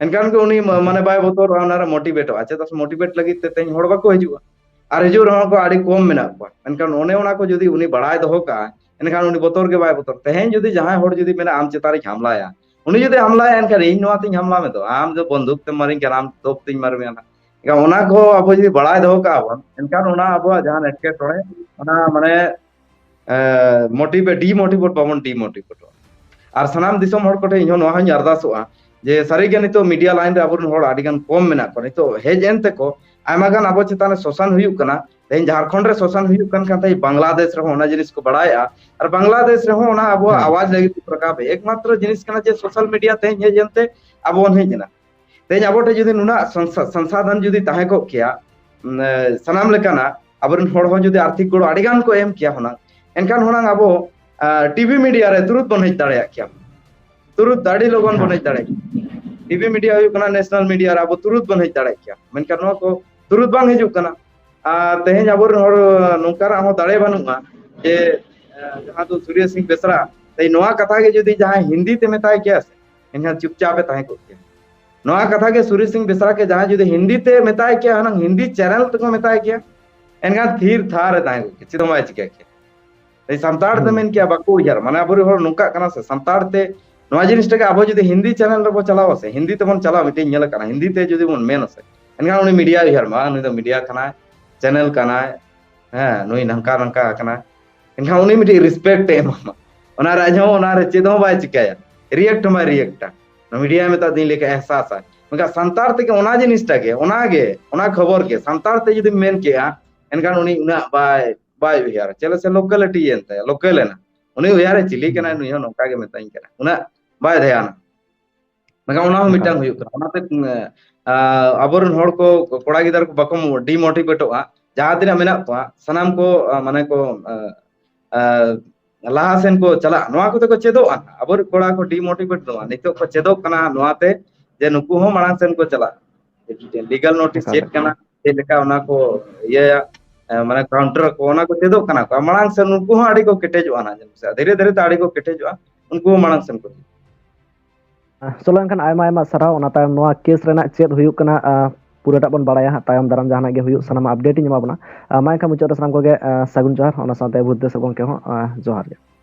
ᱮᱱᱠᱷᱟᱱ ᱜᱮ ᱩᱱᱤ ᱢᱟ-, ᱢᱟᱱᱮ ᱵᱟᱭ ᱵᱚᱛᱚᱨᱚᱜᱼᱟ, ᱚᱱᱟ ᱨᱮ ᱢᱳᱴᱤᱵᱷᱮᱴᱚᱜᱼᱟ᱾ ᱪᱮᱫᱟᱜ ᱥᱮ ᱢᱳᱴᱤᱵᱷᱮᱴ ᱞᱟᱹᱜᱤᱫ ᱛᱮ ᱛᱮᱦᱮᱧ ᱦᱚᱲ ᱵᱟᱠᱚ ᱦᱤᱡᱩᱜᱼᱟ, ᱟᱨ ᱦᱤᱡᱩᱜ ᱨᱮᱦᱚᱸ ᱠᱚ ᱟᱹᱰᱤ ᱠᱚᱢ ᱢᱮᱱᱟᱜ ᱠᱚᱣᱟ᱾ ᱢᱮᱱᱠᱷᱟᱱ ᱚᱱᱮ ᱚᱱᱟ ᱠᱚ ᱡᱩᱫᱤ ᱩᱱᱤ ᱵᱟᱲᱟᱭ ᱫᱚᱦᱚ ᱠᱟᱜᱼᱟ, ᱮᱱᱠᱷᱟᱱ ᱩᱱᱤ ᱵᱚᱛᱚᱨ ᱜᱮ ᱵᱟᱭ ᱵᱚᱛᱚᱨ᱾ ᱛᱮᱦᱮᱧ ᱡᱩᱫᱤ ᱡᱟᱦᱟᱸᱭ ᱦᱚᱲ ᱡᱩᱫᱤ ᱢᱮᱱᱟ ᱟᱢ ᱪᱮᱛᱟᱱ ᱨᱤᱧ ᱦᱟᱢᱞᱟᱭᱟ, ᱩᱱᱤ ᱡᱩᱫᱤ ᱦᱟᱢᱞᱟᱭᱟ, ᱮᱱᱠᱷᱟᱱ ᱤᱧ ᱱᱚᱣᱟ ᱛᱤᱧ ᱦᱟᱢᱞᱟ ᱢᱮ ᱫᱚ, ᱟᱢ ᱫᱚ ᱵᱚᱱᱫᱩᱠ ᱛᱮᱢ ᱢᱟᱨᱤᱧ ᱠᱟᱱᱟ, ᱟᱢ ᱛᱳᱯ ᱛᱤᱧ ᱢᱟᱨ ᱢᱮᱭᱟ ᱱᱟᱜ᱾ ᱮᱱᱠᱷᱟᱱ ᱚᱱᱟ ᱠᱚ ᱟᱵᱚ ᱡᱩᱫᱤ ᱵᱟᱲᱟᱭ ᱫᱚᱦᱚ ᱠᱟᱜᱼᱟ ᱵᱚᱱ, ᱮᱱᱠᱷᱟᱱ ᱚᱱᱟ ᱟᱵᱚᱣᱟᱜ ᱡᱟᱦᱟᱸ ᱮᱴᱠᱮᱴᱚᱬᱮ, ᱚᱱᱟ ᱢᱟᱱᱮ, ᱮ, ᱢᱳᱴᱤᱵᱷᱮ-, ᱰᱤᱢᱳᱴᱤᱵᱷᱮᱴ ᱵᱟᱵᱚᱱ ᱰᱤᱢᱳᱴᱤᱵᱷᱮᱴᱚᱜᱼᱟ᱾ ᱟᱨ ᱥᱟᱱᱟᱢ ᱫᱤᱥᱚᱢ ᱦᱚᱲ ᱠᱚᱴᱷᱮᱱ ᱤᱧ ᱦᱚᱸ ᱱᱚᱣᱟ ᱦᱚᱸᱧ ᱟᱨᱫᱟᱥᱚᱜᱼᱟ ᱡᱮ ᱥᱟᱹᱨᱤᱜᱮ ᱱᱤᱛᱚᱜ ᱢᱤᱰᱤᱭᱟ ᱞᱟᱭᱤᱱ ᱨᱮ ᱟᱵᱚᱨᱮᱱ ᱦᱚᱲ ᱟᱹᱰᱤ ᱜᱟᱱ ᱠᱚᱢ ᱢᱮᱱᱟᱜ ᱠᱚᱣᱟ᱾ ᱱᱤᱛᱚᱜ ᱦᱮᱡ ᱮᱱ ᱛᱮᱠᱚ ᱟᱭᱢᱟ ᱜᱟᱱ ᱟᱵᱚ ᱪᱮᱛᱟᱱ ᱨᱮ ᱥᱳᱥᱟᱱ ᱦᱩᱭᱩᱜ ᱠᱟᱱᱟ᱾ ᱛᱮᱦᱮᱧ ᱡᱷᱟᱲᱠᱷᱚᱸᱰ ᱨᱮ ᱥᱳᱥᱟᱱ ᱦᱩᱭᱩᱜ ᱠᱟᱱ ᱠᱷᱟᱱ ᱛᱮᱦᱮᱧ ᱵᱟᱝᱞᱟᱫᱮᱥ ᱨᱮᱦᱚᱸ ᱚᱱᱟ ᱡᱤᱱᱤᱥ ᱠᱚ ᱵᱟᱲᱟᱭᱮᱜᱼᱟ᱾ ᱟᱨ ᱵᱟᱝᱞᱟᱫᱮᱥ ᱨᱮᱦᱚᱸ ᱚᱱᱟ ᱟᱵᱚᱣᱟᱜ ᱦᱮᱸ᱾ ᱟᱣᱟᱡ ᱞᱟᱹᱜᱤᱫ ᱠᱚ ᱨᱟᱠᱟᱵ ᱮᱫᱟ᱾ ᱮᱠᱢᱟᱛᱨᱚ ᱡᱤᱱᱤᱥ ᱠᱟᱱᱟ ᱡᱮ ᱥᱳᱥᱟᱞ ᱢᱤᱰᱤᱭᱟ ᱛᱮᱦᱮᱧ ᱦᱮᱡ ᱮᱱᱛᱮ ᱟᱵᱚ ᱵᱚᱱ ᱦᱮᱡ ᱮᱱᱟ᱾ ᱛᱮᱦᱮᱧ ᱟᱵᱚ ᱴᱷᱮᱱ ᱡᱩᱫᱤ ᱱᱩᱱᱟᱹᱜ ᱥᱚᱝᱥᱟ-, ᱥᱚᱝᱥᱟᱫᱷᱚᱱ ᱡᱩᱫᱤ ᱛᱟᱦᱮᱸ ᱠᱚᱜ ᱠᱮᱭᱟ, ᱩᱢ, ᱮ, ᱥᱟᱱᱟᱢ ᱞᱮᱠᱟᱱᱟᱜ ᱟᱵᱚᱨᱮᱱ ᱦᱚᱲ ᱦᱚᱸ ᱡᱩᱫᱤ ᱟᱨᱛᱷᱤᱠ ᱜᱚᱲᱚ ᱟᱹᱰᱤ ᱜᱟᱱ ᱠᱚ ᱮᱢ ᱠᱮᱭᱟ ᱦᱩᱱᱟᱹᱝ, ᱮᱱᱠᱷᱟᱱ ᱦᱩᱱᱟᱹᱝ ᱟᱵᱚ, ᱟ, ᱴᱤᱵᱷᱤ ᱢᱤᱰᱤᱭᱟ ᱨᱮ ᱛᱩᱨᱩᱛ ᱵᱚᱱ ᱦᱮᱡ ᱫᱟᱲᱮᱭᱟᱜ ᱠᱮᱭᱟ᱾ ᱛᱩᱨᱩᱛ ᱟᱹᱰᱤ ᱞᱚᱜᱚᱱ ᱵᱚᱱ ᱦᱮᱸ᱾ ᱦᱮᱡ ᱫᱟᱲᱮᱭᱟᱜ ᱠᱮᱭᱟ᱾ ᱴᱤᱵᱷᱤ ᱢᱤᱰᱤᱭᱟ ᱦᱩᱭᱩᱜ ᱠᱟᱱᱟ ᱱᱮᱥᱱᱟᱞ ᱢᱤᱰᱤᱭᱟ ᱨᱮ, ᱟᱵᱚ ᱛᱩᱨᱩᱛ ᱵᱚᱱ ᱦᱮᱡ ᱫᱟᱲᱮᱭᱟᱜ ᱠᱮᱭᱟ᱾ ᱢᱮᱱᱠᱷᱟᱱ ᱱᱚᱣᱟ ᱠᱚ ᱛᱩᱨᱩᱛ ᱵᱟᱝ ᱦᱤᱡᱩᱜ ᱠᱟᱱᱟ᱾ ᱟᱨ ᱛᱮᱦᱮᱧ ᱟᱵᱚᱨᱮᱱ ᱦᱚᱲ ᱱᱚᱝᱠᱟᱱᱟᱜ ᱦᱚᱸ ᱫᱟᱲᱮ ᱵᱟᱹᱱᱩᱜᱼᱟ ᱡᱮ, ᱮ, ᱡᱟᱦᱟᱸ ᱫᱚ ᱥᱩᱨᱭᱚ ᱥᱤᱝ ᱵᱮᱥᱨᱟ, ᱛᱮᱦᱮᱧ ᱱᱚᱣᱟ ᱠᱟᱛᱷᱟ ᱜᱮ ᱡᱩᱫᱤ ᱡᱟᱦᱟᱸᱭ ᱦᱤᱱᱫᱤ ᱛᱮ ᱢᱮᱛᱟᱭ ᱠᱮᱭᱟ ᱥᱮ, ᱮᱱᱠᱷᱟᱱ ᱪᱩᱯᱪᱟᱯ ᱮ ᱛᱟᱦᱮᱸ ᱠᱚᱜ ᱠᱮᱭᱟ᱾ ᱱᱚᱣᱟ ᱠᱟᱛᱷᱟ ᱜᱮ ᱥᱩᱨᱭᱚ ᱥᱤᱝ ᱵᱮᱥᱨᱟ ᱠᱮ ᱡᱟᱦᱟᱸᱭ ᱡᱩᱫᱤ ᱦᱤᱱᱫᱤ ᱛᱮ ᱢᱮᱛᱟᱭ ᱠᱮᱭᱟ, ᱦᱩᱱᱟᱹᱝ ᱦᱤᱱᱫᱤ ᱪᱮᱱᱮᱞ ᱛᱮᱠᱚ ᱢᱮᱛᱟᱭ ᱠᱮᱭᱟ, ᱮᱱᱠᱷᱟᱱ ᱛᱷᱤᱨ ᱛᱷᱟᱨ ᱮ ᱛᱟᱦᱮᱸ ᱠᱚᱜ ᱠᱮᱭᱟ, ᱪᱮᱫ ᱦᱚᱸ ᱵᱟᱭ ᱪᱤᱠᱟᱹ ᱠᱮᱭᱟ᱾ ᱮᱭ ᱥᱟᱱᱛᱟᱲ ᱛᱮ ᱦᱩᱸ᱾ ᱢᱮᱱ ᱠᱮᱭᱟ, ᱵᱟᱠᱚ ᱩᱭᱦᱟᱹᱨ, ᱢᱟᱱᱮ ᱟᱵᱚᱨᱮᱱ ᱦᱚᱲ ᱱᱚᱝᱠᱟᱜ ᱠᱟᱱᱟ ᱥᱮ, ᱥᱟᱱᱛᱟᱲ ᱛᱮ ᱱᱚᱣᱟ ᱡᱤᱱᱤᱥᱴᱟ ᱜᱮ ᱟᱵᱚ ᱡᱩᱫᱤ ᱦᱤᱱᱫᱤ ᱪᱮᱱᱮᱞ ᱨᱮᱵᱚ ᱪᱟᱞᱟᱣᱟ ᱥᱮ, ᱦᱤᱱᱫᱤ ᱛᱮᱵᱚᱱ ᱪᱟᱞᱟᱣᱟ, ᱢᱤᱫᱴᱮᱱ ᱧᱮᱞ ᱟᱠᱟᱱᱟ, ᱦᱤᱱᱫᱤ ᱛᱮ ᱡᱩᱫᱤ ᱵᱚᱱ ᱢᱮᱱᱟ ᱥᱮ, ᱮᱱᱠᱷᱟᱱ ᱩᱱᱤ ᱢᱤᱰᱤᱭᱟ ᱩᱭᱦᱟᱹᱨ ᱢᱟ, ᱱᱩᱭ ᱫᱚ ᱢᱤᱰᱤᱭᱟ ᱠᱟᱱᱟᱭ, ᱪᱮᱱᱮᱞ ᱠᱟᱱᱟᱭ, ᱦᱮᱸ, ᱱᱩᱭ ᱱᱚᱝᱠᱟ ᱱᱚᱝᱠᱟ ᱟᱠᱟᱱᱟᱭ᱾ ᱮᱱᱠᱷᱟᱱ ᱩᱱᱤ ᱢᱤᱫᱴᱤᱡ ᱨᱮᱥᱯᱮᱠᱴ ᱮ ᱮᱢᱟᱢᱟ᱾ ᱚᱱᱟ ᱨᱮ ᱟᱡ ᱦᱚᱸ ᱚᱱᱟ ᱨᱮ ᱪᱮᱫ ᱦᱚᱸ ᱵᱟᱭ ᱪᱤᱠᱟᱹᱭᱟ, ᱨᱤᱭᱮᱠᱴ ᱦᱚᱸ ᱵᱟᱭ ᱨᱤᱭᱮᱠᱴᱟ᱾ ᱢᱤᱰᱤᱭᱟ ᱢᱮᱛᱟ ᱫᱤᱧ ᱞᱮᱠᱟ ᱮᱦᱥᱟᱥᱟ᱾ ᱢᱮᱱᱠᱷᱟᱱ ᱥᱟᱱᱛᱟᱲ ᱛᱮᱜᱮ ᱚᱱᱟ ᱡᱤᱱᱤᱥᱴᱟ ᱜᱮ, ᱚᱱᱟ ᱜᱮ, ᱚᱱᱟ ᱠᱷᱚᱵᱚᱨ ᱜᱮ ᱥᱟᱱᱛᱟᱲ ᱛᱮ ᱡᱩᱫᱤᱢ ᱢᱮᱱ ᱠᱮᱜᱼᱟ, ᱮᱱᱠᱷᱟᱱ ᱩᱱᱤ ᱩᱱᱟᱹᱜ ᱵᱟᱭ, ᱵᱟᱭ ᱩᱭᱦᱟᱹᱨᱟ᱾ ᱪᱮᱫᱟᱜ ᱥᱮ ᱞᱳᱠᱟᱞᱤᱴᱤ ᱮᱱ ᱛᱟᱭᱟ, ᱞᱳᱠᱟᱞ ᱮᱱᱟ᱾ ᱩᱱᱤ ᱩᱭᱦᱟᱹᱨᱮ ᱪᱤᱞᱤ ᱠᱟᱱᱟᱭ, ᱦᱩᱸ᱾ ᱱᱩᱭ ᱦᱚᱸ ᱱᱚᱝᱠᱟ ᱜᱮ ᱢᱮᱛᱟᱹᱧ ᱠᱟᱱᱟ, ᱩᱱᱟᱹᱜ ᱵᱟᱭ ᱫᱷᱮᱭᱟᱱᱟ᱾ ᱢᱮᱱᱠᱷᱟᱱ ᱚᱱᱟ ᱦᱚᱸ ᱮᱠᱟᱞ᱾ ᱢᱤᱫᱴᱟᱝ ᱦᱩᱭᱩᱜ ᱠᱟᱱᱟ᱾ ᱚᱱᱟᱛᱮ, ᱮᱸ, ᱟᱵᱚᱨᱮᱱ ᱦᱚᱲ ᱠᱚ, ᱠᱚᱲᱟ ᱜᱤᱫᱟᱹᱨ ᱠᱚ ᱵᱟᱠᱚ ᱰᱤᱢᱳᱴᱤᱵᱷᱮᱴᱚᱜᱼᱟ᱾ ᱡᱟᱦᱟᱸ ᱛᱤᱱᱟᱹᱜ ᱢᱮᱱᱟᱜ ᱠᱚᱣᱟ, ᱥᱟᱱᱟᱢ ᱠᱚ, ᱮᱸ, ᱢᱟᱱᱮ ᱠᱚ, ᱮᱸ, ᱮᱸ, ᱞᱟᱦᱟ ᱥᱮᱱ ᱠᱚ ᱪᱟᱞᱟᱜᱼᱟ᱾ ᱱᱚᱣᱟ ᱠᱚᱛᱮ ᱠᱚ ᱪᱮᱫᱚᱜᱼᱟ᱾ ᱟᱵᱚᱨᱮᱱ ᱠᱚᱲᱟ ᱠᱚ ᱰᱤᱢᱳᱴᱤᱵᱷᱮᱴ ᱫᱚ ᱵᱟᱝ, ᱱᱤᱛᱚᱜ ᱠᱚ ᱪᱮᱫᱚᱜ ᱠᱟᱱᱟ ᱱᱚᱣᱟᱛᱮ ᱡᱮ ᱱᱩᱠᱩ ᱦᱚᱸ ᱢᱟᱲᱟᱝ ᱥᱮᱱ ᱠᱚ ᱪᱟᱞᱟᱜᱼᱟ᱾ ᱞᱤᱜᱟᱞ ᱱᱳᱴᱤᱥ ᱮᱠᱟᱞ, ᱪᱮᱫ ᱮᱠᱟᱞ᱾ ᱠᱟᱱᱟ, ᱪᱮᱫ ᱞᱮᱠᱟ ᱚᱱᱟ ᱠᱚ ᱤᱭᱟᱹᱭᱟ, ᱮᱸ, ᱢᱟᱱᱮ ᱠᱟᱣᱩᱱᱴᱟᱨ ᱠᱚ, ᱚᱱᱟ ᱠᱚ ᱪᱮᱫᱚᱜ ᱠᱟᱱᱟ ᱠᱚ᱾ ᱢᱟᱲᱟᱝ ᱥᱮᱱ ᱩᱱᱠᱩ ᱦᱚᱸ ᱟᱹᱰᱤ ᱠᱚ ᱠᱮᱴᱮᱡᱚᱜᱼᱟ ᱱᱟᱜ, ᱫᱷᱤᱨᱮ ᱫᱷᱤᱨᱮ ᱛᱮ ᱟᱹᱰᱤ ᱠᱚ ᱠᱮᱴᱮᱡᱚᱜᱼᱟ, ᱩᱱᱠᱩ ᱦᱚᱸ ᱢᱟᱲᱟᱝ ᱥᱮᱱ ᱠᱚ᱾ ᱪᱚᱞᱚ ᱮᱱᱠᱷᱟᱱ ᱟᱭᱢᱟ ᱟᱭᱢᱟ ᱥᱟᱨᱦᱟᱣ᱾ ᱚᱱᱟ ᱛᱟᱭᱚᱢ ᱱᱚᱣᱟ ᱠᱮᱥ ᱨᱮᱱᱟᱜ ᱪᱮᱫ ᱦᱩᱭᱩᱜ ᱠᱟᱱᱟ, ᱟᱸ, ᱯᱩᱨᱟᱹᱴᱟᱜ ᱵᱚᱱ ᱵᱟᱲᱟᱭᱟ ᱦᱟᱸᱜ᱾ ᱛᱟᱭᱚᱢ ᱫᱟᱨᱟᱢ ᱡᱟᱦᱟᱱᱟᱜ ᱜᱮ ᱦᱩᱭᱩᱜ, ᱥᱟᱱᱟᱢᱟᱜ ᱟᱯᱰᱮᱴ ᱤᱧ ᱮᱢᱟ ᱵᱚᱱᱟ᱾ ᱟᱸ, ᱢᱟ ᱮᱱᱠᱷᱟᱱ ᱢᱩᱪᱟᱹᱫ ᱨᱮ ᱥᱟᱱᱟᱢ ᱠᱚᱜᱮ, ᱟᱸ, ᱥᱟᱹᱜᱩᱱ ᱡᱚᱦᱟᱨ, ᱚᱱᱟ ᱥᱟᱶᱛᱮ ᱵᱩᱫᱽᱫᱷᱮᱥᱚᱨ ᱜᱚᱢᱠᱮ ᱦᱚᱸ, ᱟᱸ, ᱡᱚᱦᱟᱨ ᱜᱮ᱾